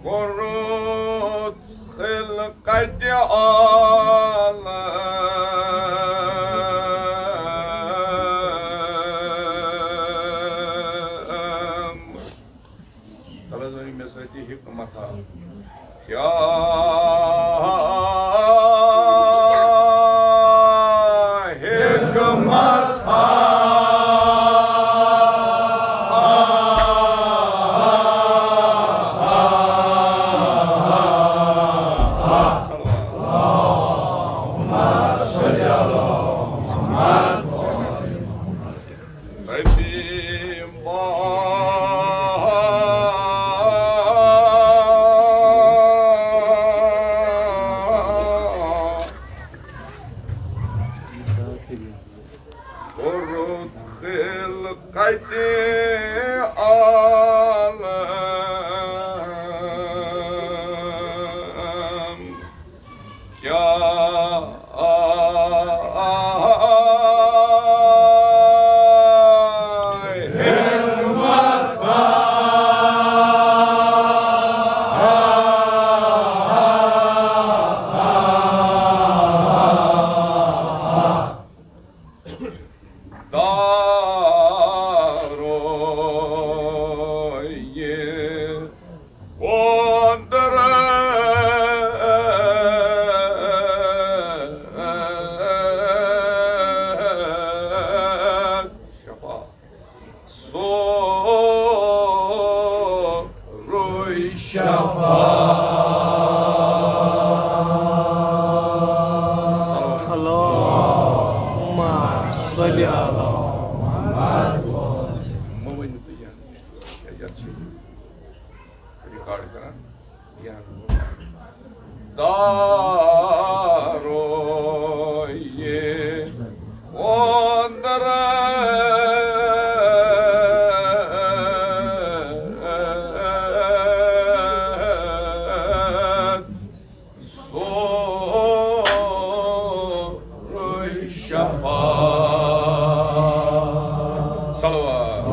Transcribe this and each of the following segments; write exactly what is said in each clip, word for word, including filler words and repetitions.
کوٚرُتھ خلقتِ عالم۔ تَلہٕ حظ ؤنِو مےٚ سۭتۍ یہِ حِکمتھا۔ کیٛاہ حِکمتھا۔ کوٚرُتھ خلقتِ عالم۔ کیٛاہ حِکمتھا۔ دارو یہِ قۄدرت شفا۔ سورُے شفا۔ اللہم صل علی محمد۔ مےٚ ؤنِو تُہۍ یہِ، یَتھ چھِ ریکارڈ کران۔ دارو یہِ قۄدرت سورُے شفا۔ صلوات۔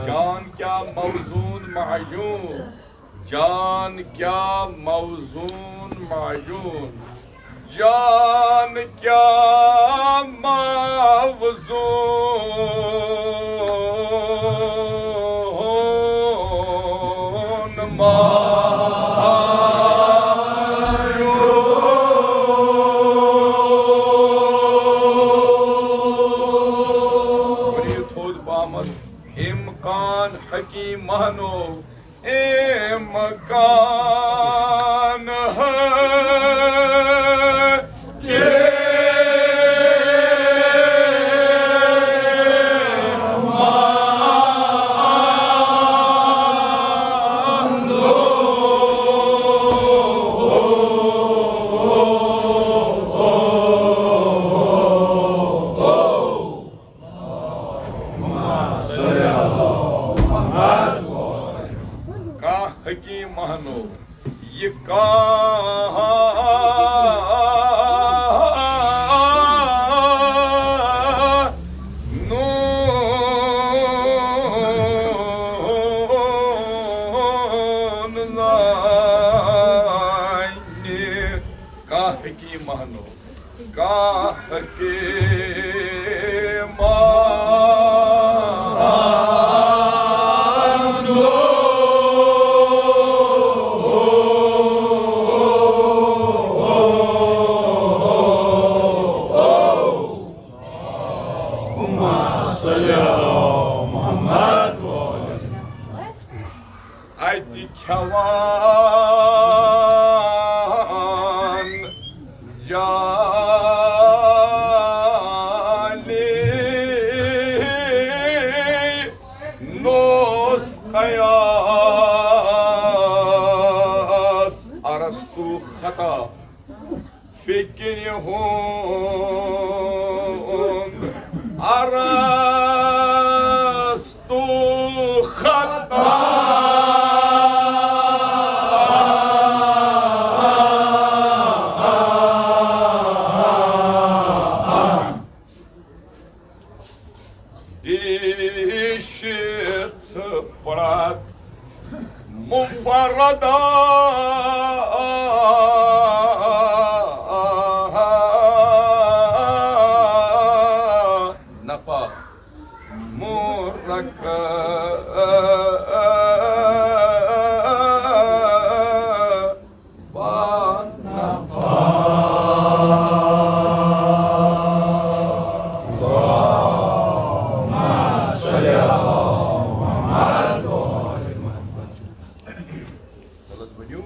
جان کیا موزون معجون، جان کیا موزون معجون، جان کیا موزون معجون۔ اور یہ تھوٚد پہمتھ امکان حکیمانو امکان ہے کہ کانٛہہ حکیٖم مہنو، یہِ کانٛہہ نوٗن زانہِ، کانٛہہ حکیٖم مہنو۔ کانٛہہ حکیٖم اَتہِ کھٮ۪وان جالی نوس قیاس ارسطو خطا۔ فکرِ ہُنٛد ارسطو خطا۔ ردا نفع مرکب. غلط بنیو،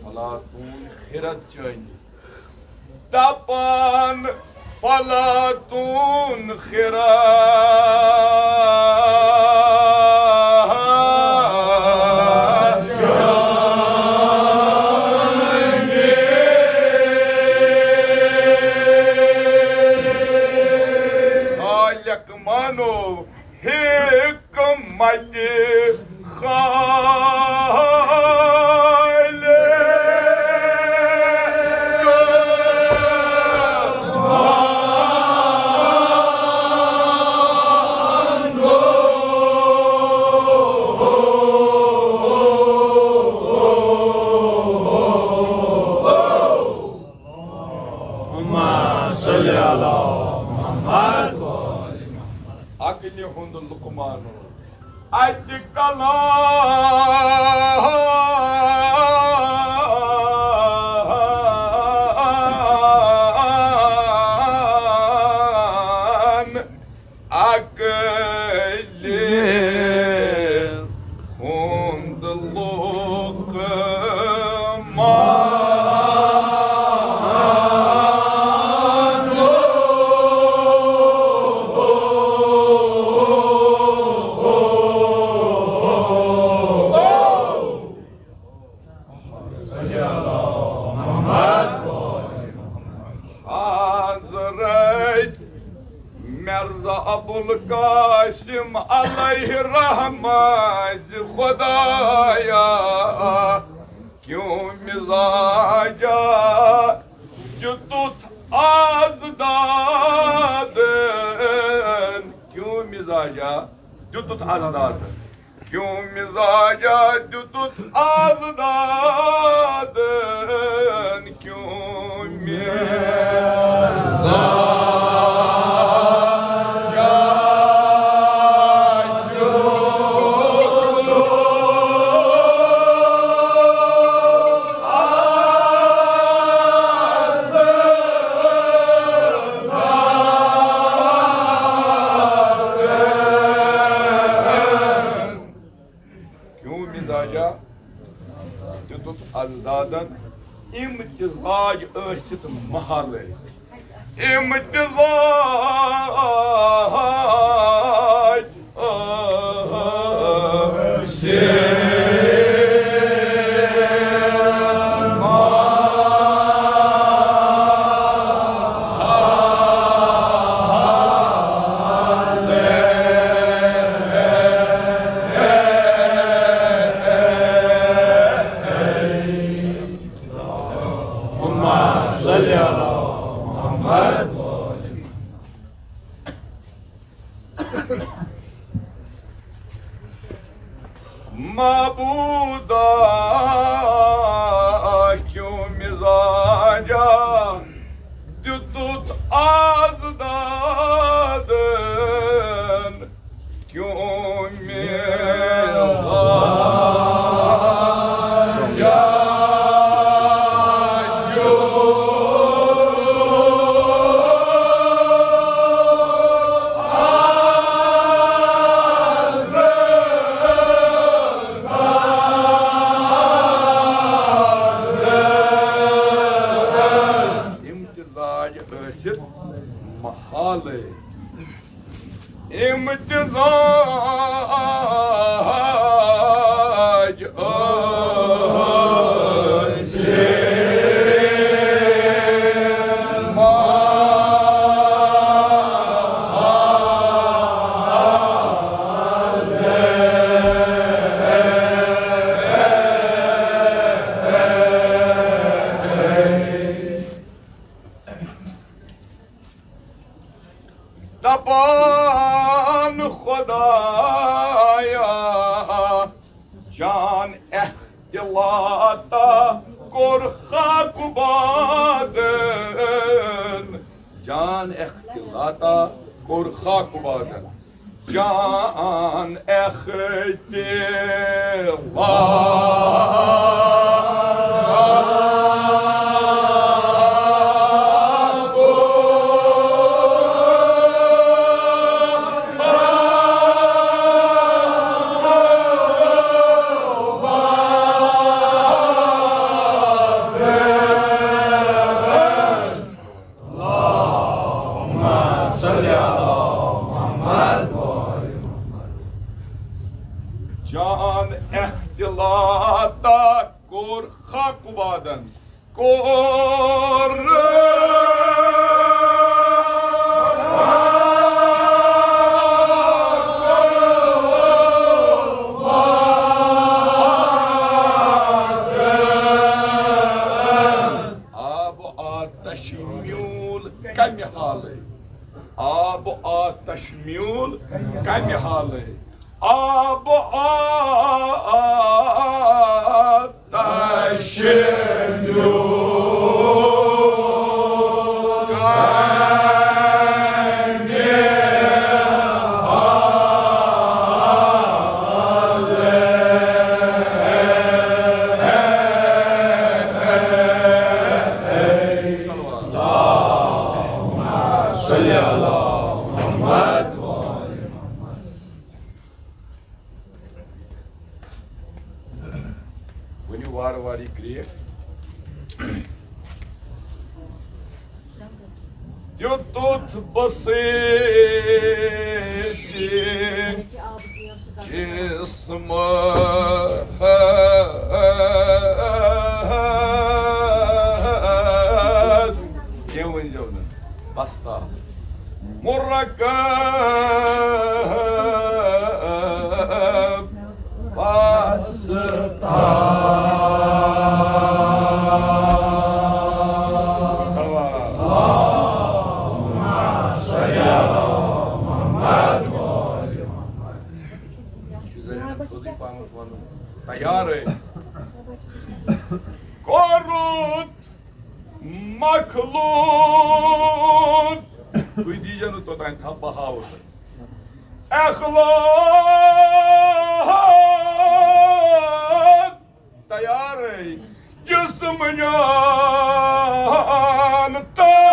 فلاتون خرد چٲنی. دپان فلاتون خرد چٲنی. خالق مانو حکمت خالق. اللهم صل على محمد وآل محمد. عقلہِ ہُنٛد لقمان. اتہِ کلام عقلہِ ہُنٛد لقمان. حضرت مرزا ابوالقاسم علیہ رحمت خدایا، کیوں مزاجا دیُتُتھ آز دادن، کیوں مزاجا دیُتُتھ آز دادن. کیوں مزاجا دیُتُتھ آز دادن، کیوں مزاجا دیُتُتھ آز دادن. کیوں مزاجا دیُتُتھ اندادن، امتزاج ٲسِتھ محالے. امتزاج ٲسِتھ محالے. معبودا کیوں مزاجا دیُتُتھ آز دادن، کیوں مزاجا امتزاج ٲسِتھ محالے. امتزاج ٲسِتھ محالے. دپان خدایا، جان اکھ دِ لاتا کوٚر خاک بادن، جان اختلاطا کوٚر خاک بادن، جان اختلاطا کوٚر جان اختلاطا کوٚر خاک بادن، کوٚر۔ آب آتش میول کمہِ حالے؟ آب آتش میول کمہِ حالے؟ آب آتش میول کمہِ حالے؟ صلوات۔ ؤنِو وارٕ وارٕ یہِ کرٛیک۔ دیُتُتھ بہٕ سۭتۍ جسمس۔ کینٛہہ ؤنۍزیو نہٕ۔ بستا۔ مرکب بستا۔ صلوات۔ تیار ہے۔ کوٚرُتھ مخلوق۔ تُہۍ دیٖزیو نہٕ توٚتام تھپھ، بہٕ ہاوٕ تۄہہِ۔ اخلاق تیارٕے جسم جان تیار۔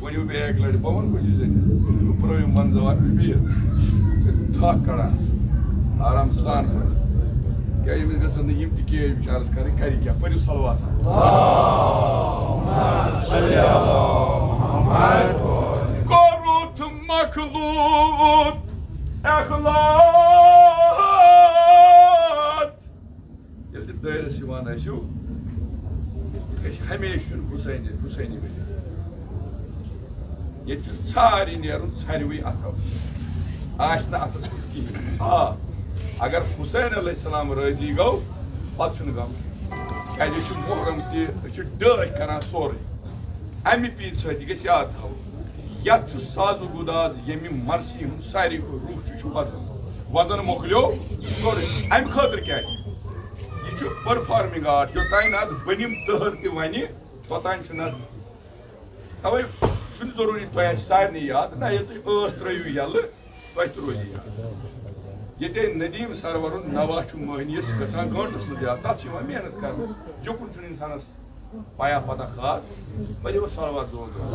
ؤنِو بیٚیہِ اَکہِ لَٹہِ، بہٕ وَنہٕ کُنہِ زٔنۍ، بہٕ پرٛٲرِو منٛزٕ واتہِ بیٚیہِ۔ ژٕ تھَکھ کَڑان، آرام سان پٔرِو۔ کیٛازِ أمِس گژھن نہٕ یِم تہِ کیس بِچارَس کَرٕنۍ، کَرِ کیٛاہ؟ پٔرِو صلوات۔ کوٚرُتھ مخلوق اخلاق۔ ییٚلہِ تہِ دٲیرَس یِوان ٲسِو، أسۍ ہمیشہِ چھُنہٕ حُسینہِ، حُسینہِ ؤنِتھ۔ ییٚتہِ چھُ ژھارِ نیرُن ژھرِوٕے اَتھو۔ آسہِ نہٕ اَتھَس کُس کِہیٖنۍ۔ آ، اگر حُسین علیہ السلام رٲضی گوٚو، پَتہٕ چھُنہٕ غم۔ کیٛازِ یہِ چھُ محرم تہِ، أسۍ چھِ ڈٲلۍ کَران سورُے۔ اَمہِ پیٖنتہِ سۭتۍ گژھِ یاد تھاوُن، یَتھ چھُ ساز و گُداز، ییٚمہِ مرثی ہُنٛد ساروی کھۄتہٕ روح چھُ، یہِ چھُ وزن۔ وزن مۄکلیو سورُے۔ اَمہِ خٲطرٕ کیٛاہ چھُ؟ یہِ چھُ performing art۔ یوٚتام نہٕ اَتھ بٔنِم تٔہَر تہِ وَنہِ، توٚتام چھُنہٕ اَتھ۔ تَوَے چھُنہٕ ضروٗری تۄہہِ آسہِ سارنٕے یاد۔ نہ، ییٚلہِ تُہۍ ٲس ترٛٲیِو یَلہٕ، تۄہہِ تہِ روزِ یاد۔ ییٚتے ندیم سرورُن نوا چھُ مٔہنِیَس گژھان گٲنٛٹَس منٛز یاد، تَتھ چھِ یِوان محنت کرنہٕ۔ یُکُن چھُنہٕ اِنسانَس پَیا پَتہ خاص۔ پٔرِو صلوات زور زور۔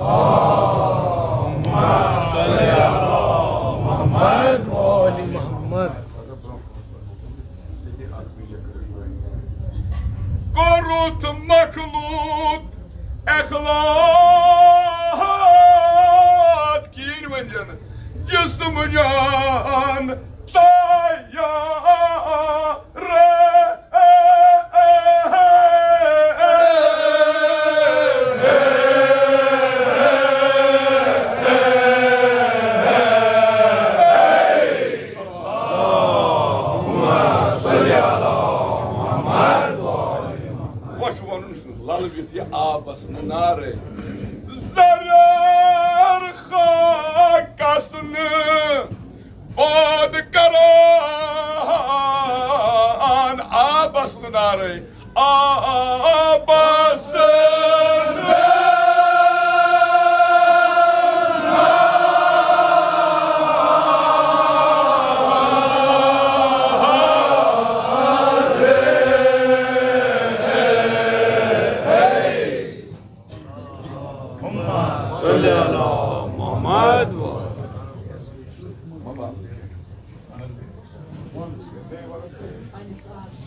کوٚرُتھ مخلوق اخلاق کِہیٖنۍ ؤنۍ زٮ۪نہٕ۔ جسم جان تیار۔ نعرے آبس۔ صلی علی محمد۔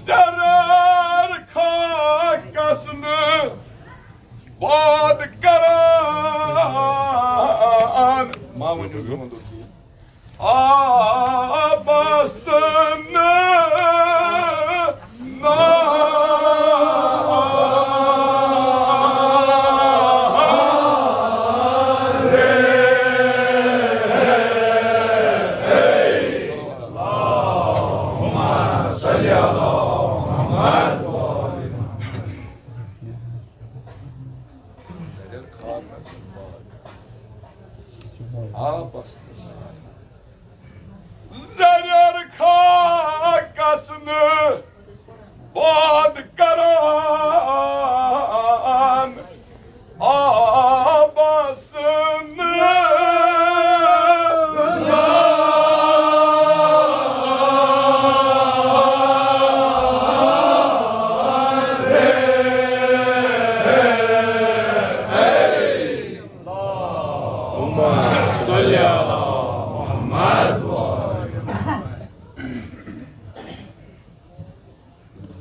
زرار خاکس نہٕ باد کران۔ ما ؤنِو زٕ وَنو کینٛہہ۔ آبس نہٕ زریر خاکس نہٕ باد کران، آبس نہٕ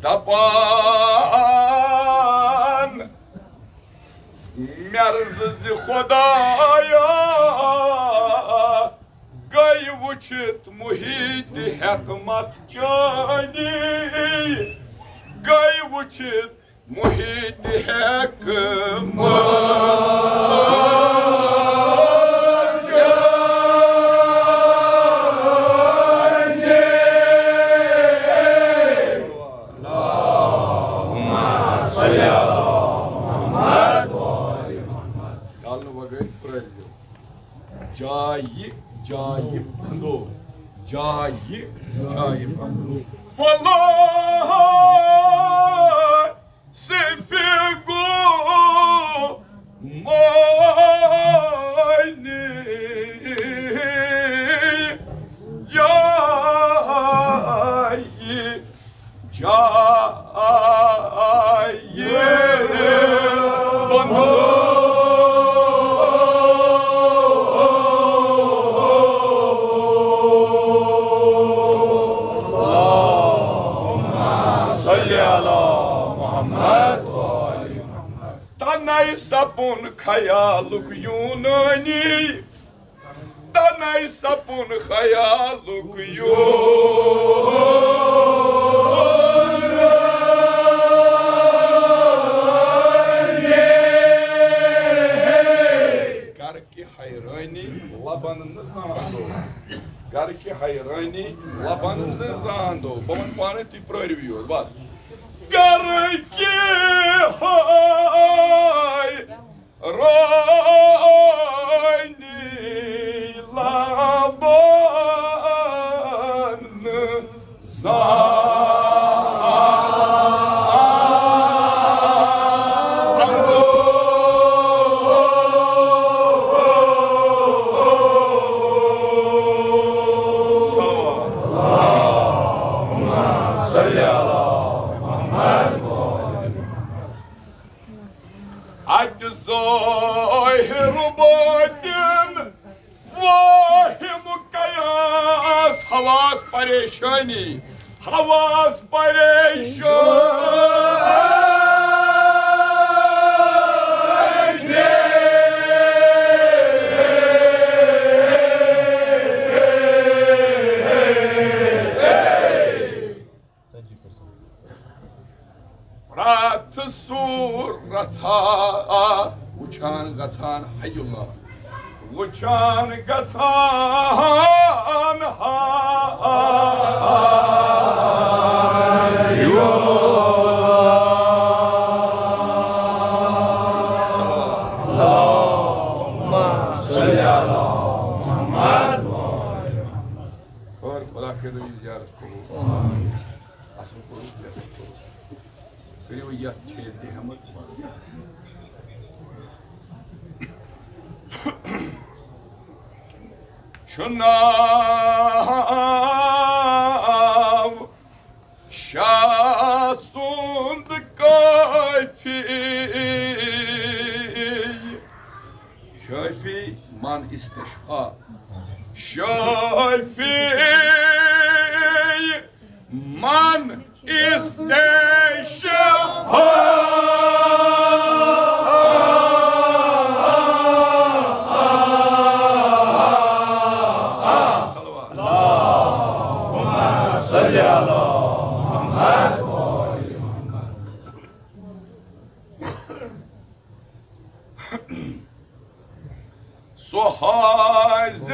دپان مرض زِ خدایا، گٔے وٕچھِتھ محیط حکمت چٲنی، گٔے وٕچھِتھ محیط حکمت۔ گل وغٲرۍ پرٛٲرِو۔ جایہِ، جایہِ بندو۔ جایہِ، جایہِ بندو۔ فلاح صرف گو معنی جائی، جائی بندو۔ صلی علی محمد۔ تنَے سپُن خیالُک یوٗنٲنی، تنَے سپُن خیالُک یوٗنٲنی۔ گرکہِ حیرٲنی لبن نہٕ زانٛہہ دو۔ گرکہِ حیرٲنی لبن نہٕ زانٛہہ دو۔ بہٕ وَنہٕ پانَے، تُہۍ پرٛٲرِو یوت، بس۔ گرکہِ حیرٲنی لبن نہٕ زانٛہہ دو۔ صلی علی محمد۔ اتہِ ظٲہِر باطن واہم قیاس، حواس پریشٲنی، حواس پریشٲنی۔ پرٛٮ۪تھ صوٗرتھا وٕچھان گژھان حی اللہ، وٕچھان گژھان حی اللہ۔ اللہم صل علی محمد۔ خٲر خۄدا کٔرِنو یہِ زیارت قبوٗل۔ اَصٕل پٲٹھۍ زیارت قبوٗل۔ کٔرِو یَتھ چھیٚتہِ ہٮ۪مت۔ چھُ ناو شاہ سُنٛد کٲفی۔ شافی من استشفا۔ شافی من استشفا۔ صلوات۔ اللهم صل على محمد وآل محمد۔ سُہ حاضِ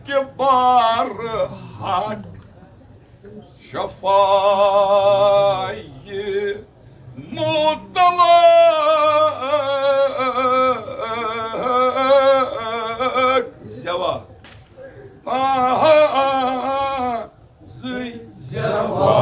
کبار حق شفاعِ مطلق زیوا۔ زٕے زیوا۔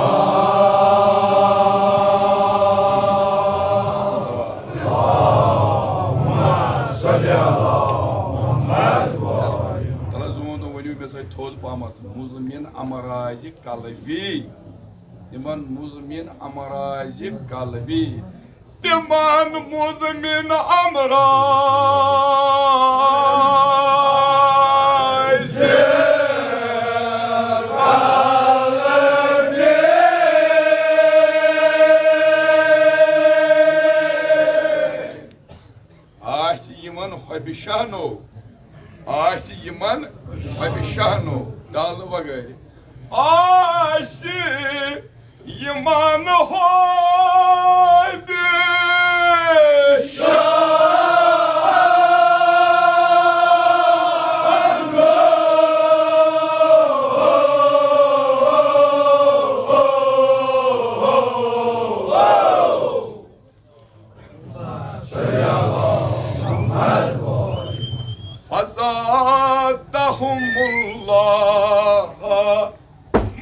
تَلہٕ زوٗن تہٕ ؤنِو مےٚ سۭتۍ تھوٚد پہمتھ، مُزمِن امراضِ قلبی۔ تِمن مُزمِن امراضِ قلبی۔ تِمن مُزمِن امراضِ قلبی۔ آسہِ یِمن حۄبہِ شاہنو، آسہِ یِمن حۄبہِ شاہنو، ڈالہٕ وغٲرِ۔ آسہِ یِمن حۄبہِ شاہنو۔ فزادهم الله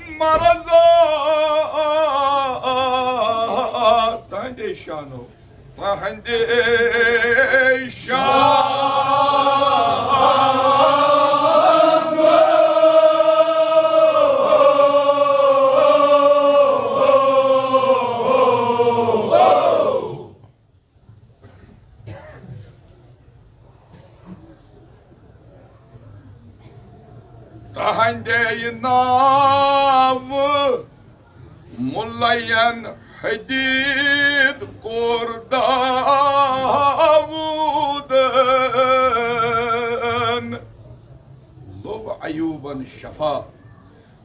مرضا۔ تہنٛدے شانو، تہنٛدے شانو۔ تہنٛدے ناوٕ مُلین حدید کوٚر داوودن۔ لوٚب ایوبن شفا۔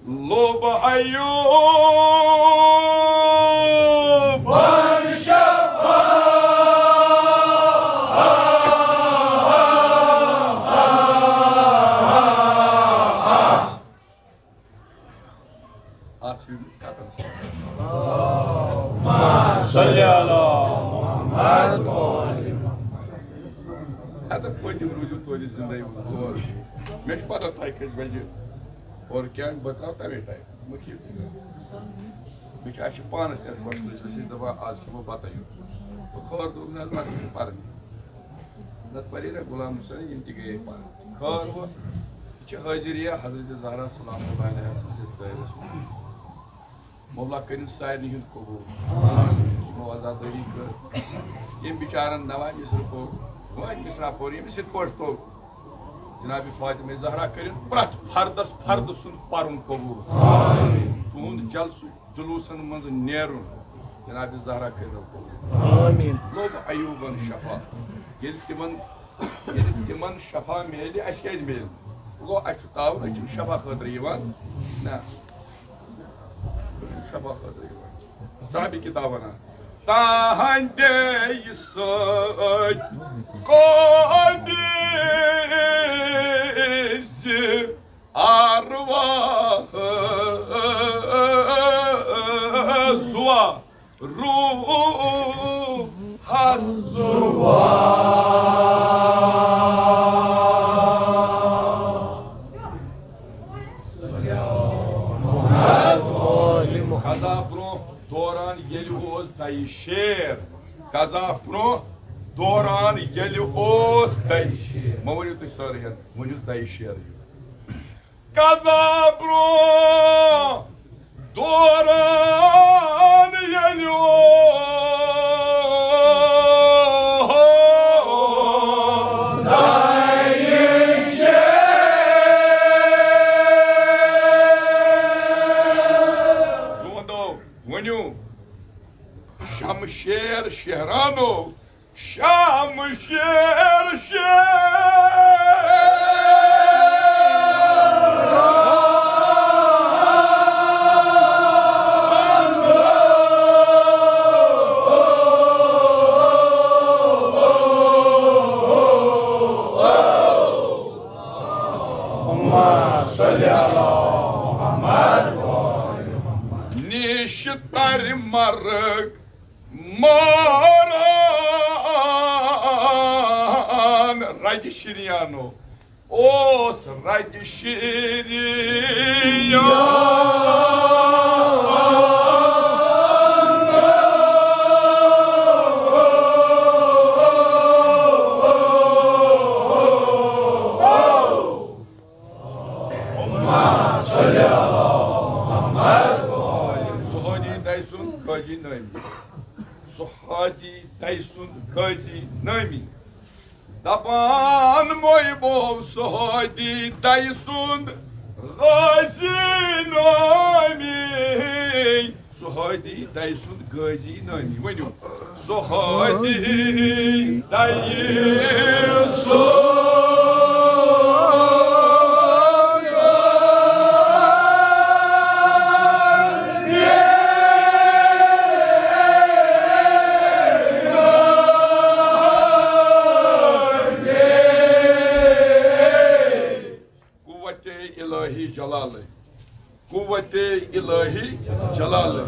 لوٚب ایوب۔ اَتھ چھُ کَتَن۔ صلی اللہ محمد۔ ہَتہٕ پٔتِم روٗزِو توتہِ زِندَے۔ مےٚ چھِ پَتہ تۄہہِ کٔژِ بَجہِ اور کیٛاہ بہٕ ترٛاوٕ تَمے ٹایمہٕ۔ مٔکھِو تُہۍ۔ مےٚ چھِ، اَسہِ چھِ پانَس تہِ اَتھ گۄڈٕ تُہۍ ٲسِو دَپان، آز کھٮ۪مو بَتَے یوت۔ بہٕ خٲر دوٚپ نہٕ حظ، نَتہٕ چھِ پَرٕنۍ۔ نَتہٕ پَرِ ہے نہ غلام حسین، یِم تہِ گٔیے پَرٕنۍ۔ خٲر وۄنۍ، یہِ چھِ حٲضِریہ حضرت زہرا سلام اللہ علیہا سٕنٛدِس دٲیرَس منٛز۔ مولا کٔرِن سارنٕے ہُنٛد قبوٗل۔ یِمو عزادٲری کٔر۔ ییٚمۍ بِچارَن نوانہِ مِصرٕ پوٚر، وٲنۍ مِصرا پوٚر، ییٚمِس یِتھ پٲٹھۍ توٚگ۔ جناب فاطمہ زہرا کٔرِن پرٛٮ۪تھ فردس فرد سُنٛد پرُن قبوٗل۔ تُہُنٛد جلسہٕ جلوٗسن منٛز نیرُن جناب زہرا کٔرِن قبوٗل۔ آمین۔ لوٚب ایوبن شفا۔ ییٚلہِ تِمن، ییٚلہِ تِمن شفا میلہِ، اَسہِ کیٛازِ میلہِ؟ گوٚو اَسہِ چھُ تعاوُن، أسۍ چھِنہٕ شفا خٲطرٕ یِوان۔ نہ۔ شفا خٲطرٕ یِوان۔ صاحبِ کتاب وَنان، تہنٛدے سۭتۍ قٲبِضِ ارواح زُوا روحس زُوا۔ قضا برونٛہہ دوران ییٚلہِ اوس دَیہِ شیر۔ قضا برونٛہہ دوران ییٚلہِ اوس دَیہِ شیر۔ مےٚ ؤنِو تُہۍ سٲرِی، ؤنِو دَیہِ شیر۔ قضا برونٛہہ دوران ییٚلہِ اوس دَیہِ شیر۔ زوندو، ؤنِو، شمشیر شہرانو، شمشیر شہر۔ اللهم صل على محمد۔ نِش تَرِ مرگ ماران رگہِ شریانو، اوس رگہِ شریان۔ صحابی دَیہِ سُنٛد غازی نٲمی۔ صحابی دَیہِ سُنٛد غازی نٲمی۔ دپان محبوب صحابی دَیہِ سُنٛد غازی نٲمی۔ صحابی دَیہِ سُنٛد غازی نٲمی۔ ؤنِو۔ صحابی دَیہِ سُنٛد قوت الہی جلالے، قوت الہی جلالے،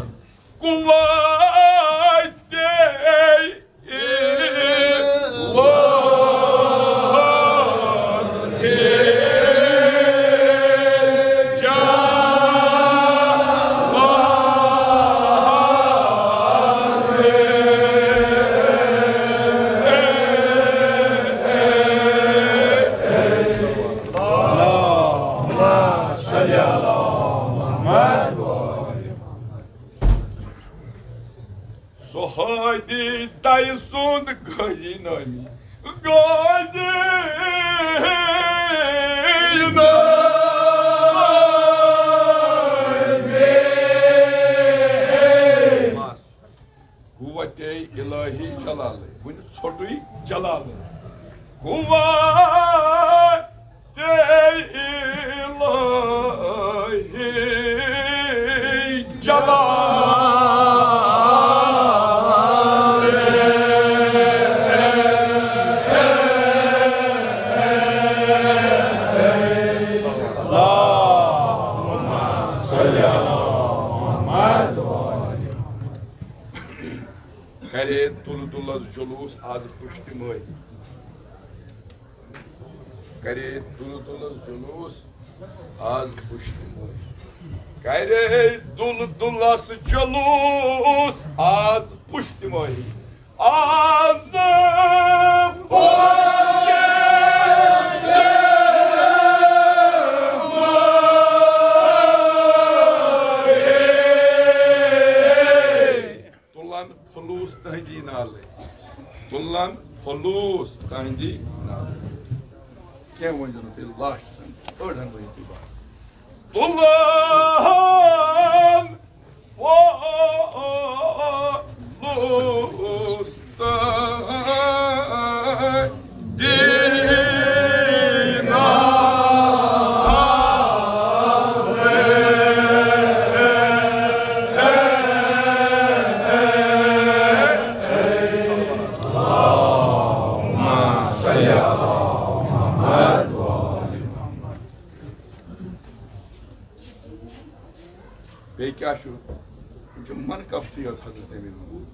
قوت الہی جلالے۔ صحابی دَیہِ سُنٛد غازی نٲمی۔ غازی نٲمی۔ قوت الہی جلالے، وُنہِ ژھوٚٹُے جلالے۔ قوت الہی جلالے۔ اللہم صل علی محمد۔ کرے دُلدُلس جلوس از پُشتِ مٲہی۔ کرے دُلدُلس جلوس از پُشتِ مٲہی۔ کرے دُلدُلس جلوس از پُشتِ مٲہی۔ از پُشتِ مٲہی۔ تُلن پھوٚلوٗس تُہنٛدی نالے۔ تُلن پھوٚلوٗس تُہنٛدی نالے۔ کینٛہہ ؤنۍ زیو نہٕ تُہۍ، لاسٹَس تام، أڑہَن ؤنِو تُہۍ بس۔ تُلن پھوٚلوٗس تُہنٛدی بیٚیہِ کیٛاہ چھُ؟ یِم چھِ منقبتٕے یٲژ حضرت امیٖرُن۔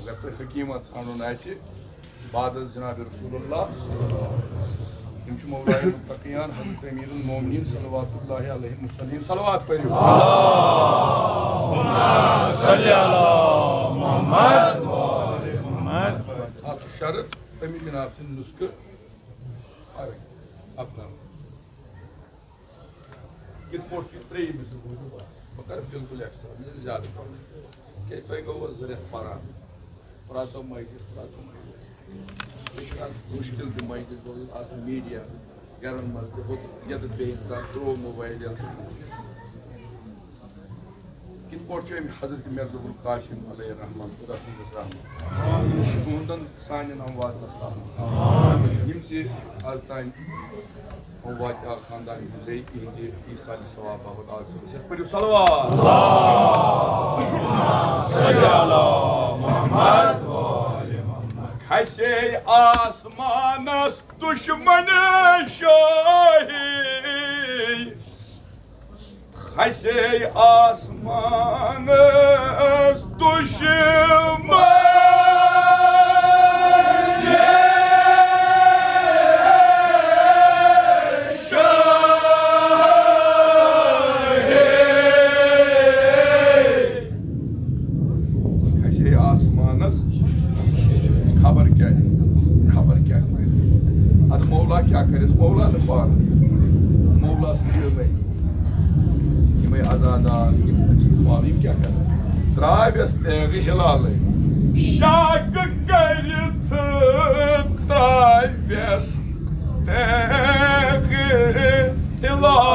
اگر تۄہہِ حکیٖمہ ژھانٛڈُن آسہِ، بعد از جناب رسول اللہ، یِم چھِ مولای المتقیان حضرت امیر المومنین صلوات اللہ علیہ وسلم۔ صلوات پٔرِو۔ اللہم صل علی محمد۔ اتھ چھُ شرط امہِ جناب سٕنٛدِ نسخہٕ پرٕنۍ، اپناوٕنۍ۔ کِتھ پٲٹھۍ چھُ یہِ ترٛیٚیِم مِصرٕ بوٗزمُت؟ بہٕ کَرٕ بِلکُل extra، مےٚ چھُ زیادٕ پَرُن۔ کیٛازِ تۄہہِ گوٚوٕ زٕ رٮ۪تھ پَران۔ پرٛاژو مجلس، پرٛاژو مجلس۔ یہِ چھُ اَکھ مُشکِل تہِ مجلس بوزُن۔ آز چھُ media گَرَن منٛز تہِ ہوٚت یَتَتھ بیٚیہِ اِنسان ترٛوو موبایل یَلہٕ۔ کِتھ پٲٹھۍ چھُ أمۍ حضرت مرزا ابوالقاسم علیہ الرحمن، خدا سٕنٛدِس رحمت، تُہُنٛدَن سانٮ۪ن امواتن سلام۔ یِم تہِ از تام اموات خاندان گُزرے، یِہنٛدِ ایٖصال ثواب باپتھ آز صٲبس پٮ۪ٹھ پٔرِو صلوات۔ کھسے آسمانس دُشمن شٲہی، کھسے آسمانس دُشمن شاہی۔ کھسے آسمانس خبر کیٛاہ، خبر کیٛاہ۔ ادٕ مولا کیٛاہ کرٮ۪س؟ مولا نہٕ پانہٕ، مولا سٕنٛدِ یِمے، یِمے عزادار، یِم فالو، یِم کیٛاہ کرن؟ ترٛاوٮ۪س تیغ ہلالے، شاکہٕ کٔرِتھ ترٛاوٮ۪س تیغ ہلالے۔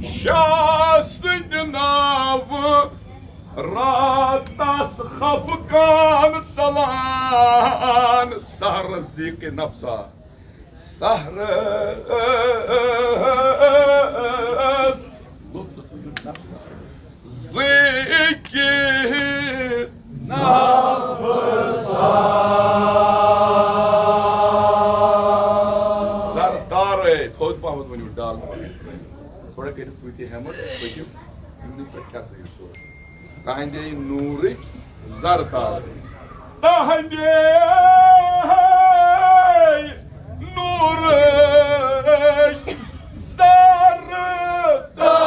شاہ سٕنٛدِ ناوٕ راتس خفقان ژلان، سحرس ضیق نفسا، سحرس ضیق نفسا۔ زر تارے، تھوٚد پہمتھ ؤنِو، ڈال پہمتھ۔ تھوڑا کٔرِو تُہۍ تہِ ہٮ۪متھ، پٔکِو، یِمنٕے پٮ۪ٹھ کیٛاہ تھٲیِو سورُے۔ تہنٛدے نوٗرٕکۍ زر تارے۔ تہنٛدے نوٗرٕکۍ زر تارے۔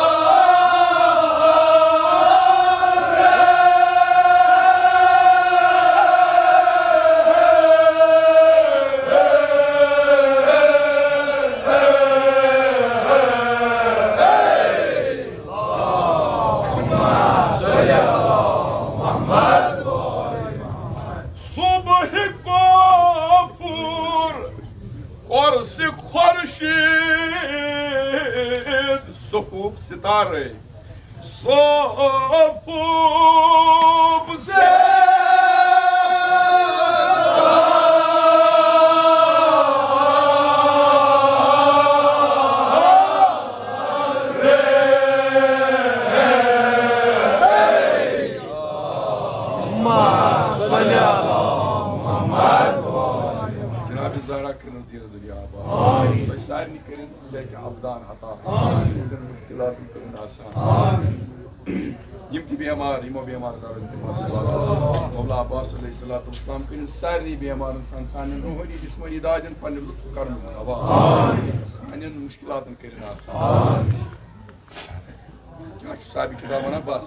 صبح کافور، قرص خورشید، صفوف ستارے، صفوف ستارے۔ جناب زہرا کٔرِن دیٖن دُنیا آباد۔ آمین۔ تۄہہِ سارنٕے کٔرِن صحت ابدان عطا۔ آمین۔ مُشکِلاتَن کٔرِن آسان۔ آمین۔ یِم تہِ بیمار، یِمو بیمار کَرُن تِم۔ مولا عباس علیہ الصلوۃ والسلام کٔرِن سارنٕے بیمارَن سان، سانٮ۪ن روحٲنی جسمٲنی دادٮ۪ن پنٛنہِ لطف کرمہٕ دوا۔ آمین۔ سانٮ۪ن مُشکِلاتَن کٔرِن آسان۔ آمین۔ کیٛاہ چھُ صاحبِ کِتاب وَنان؟ بَس۔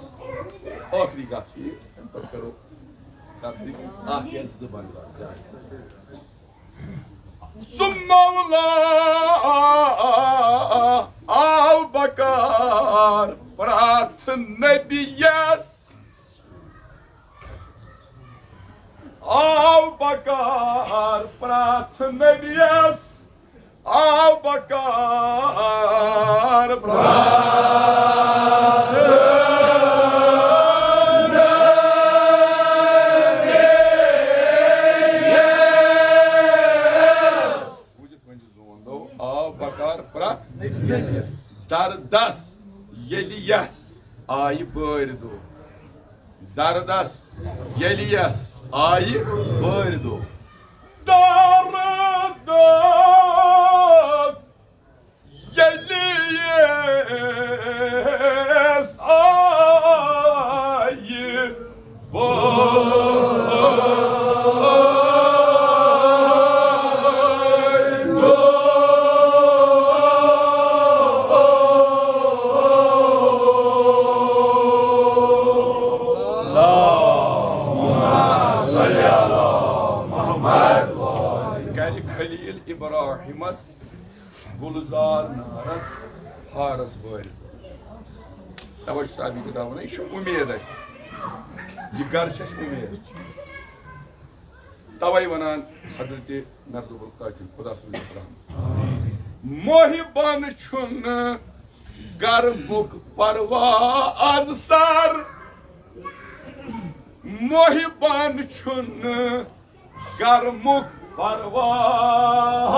ٲخری کَتھ چھِ یہِ۔ اَمہِ پَتہٕ کَرو تَبلیٖغ اَکھ یا زٕ بَنٛد۔ سُہ مولا آو بکار پرٛاتھ نبیَس، آو بکار پرٛاتھ نبیَس، آو بکار پرٛاتھ نبیَس۔ بوٗزِتھ وۄنۍ زون دو، آو بکار پرٛتھ دردس ییٚلہِ یس آیہِ بٲرۍ دو۔ دردس ییٚلہِ یس آیہِ بٲرۍ دو۔ دردس ییٚلہِ یس آیہِ خلیل ابراہیمس گلزار نارس ہارس بٲرِتھ۔ توے چھُس اَمی کِتاب وَنان، یہِ چھُ اُمید اَسہِ۔ یہِ گرٕ چھِ اَسہِ اُمید۔ توے وَنان حضرت مرزب القاسم، خدا سُنٛد احترام۔ محبن چھُنہٕ گرمُک پرواہ از سر، محبن چھُنہٕ گرمُک پرواہ۔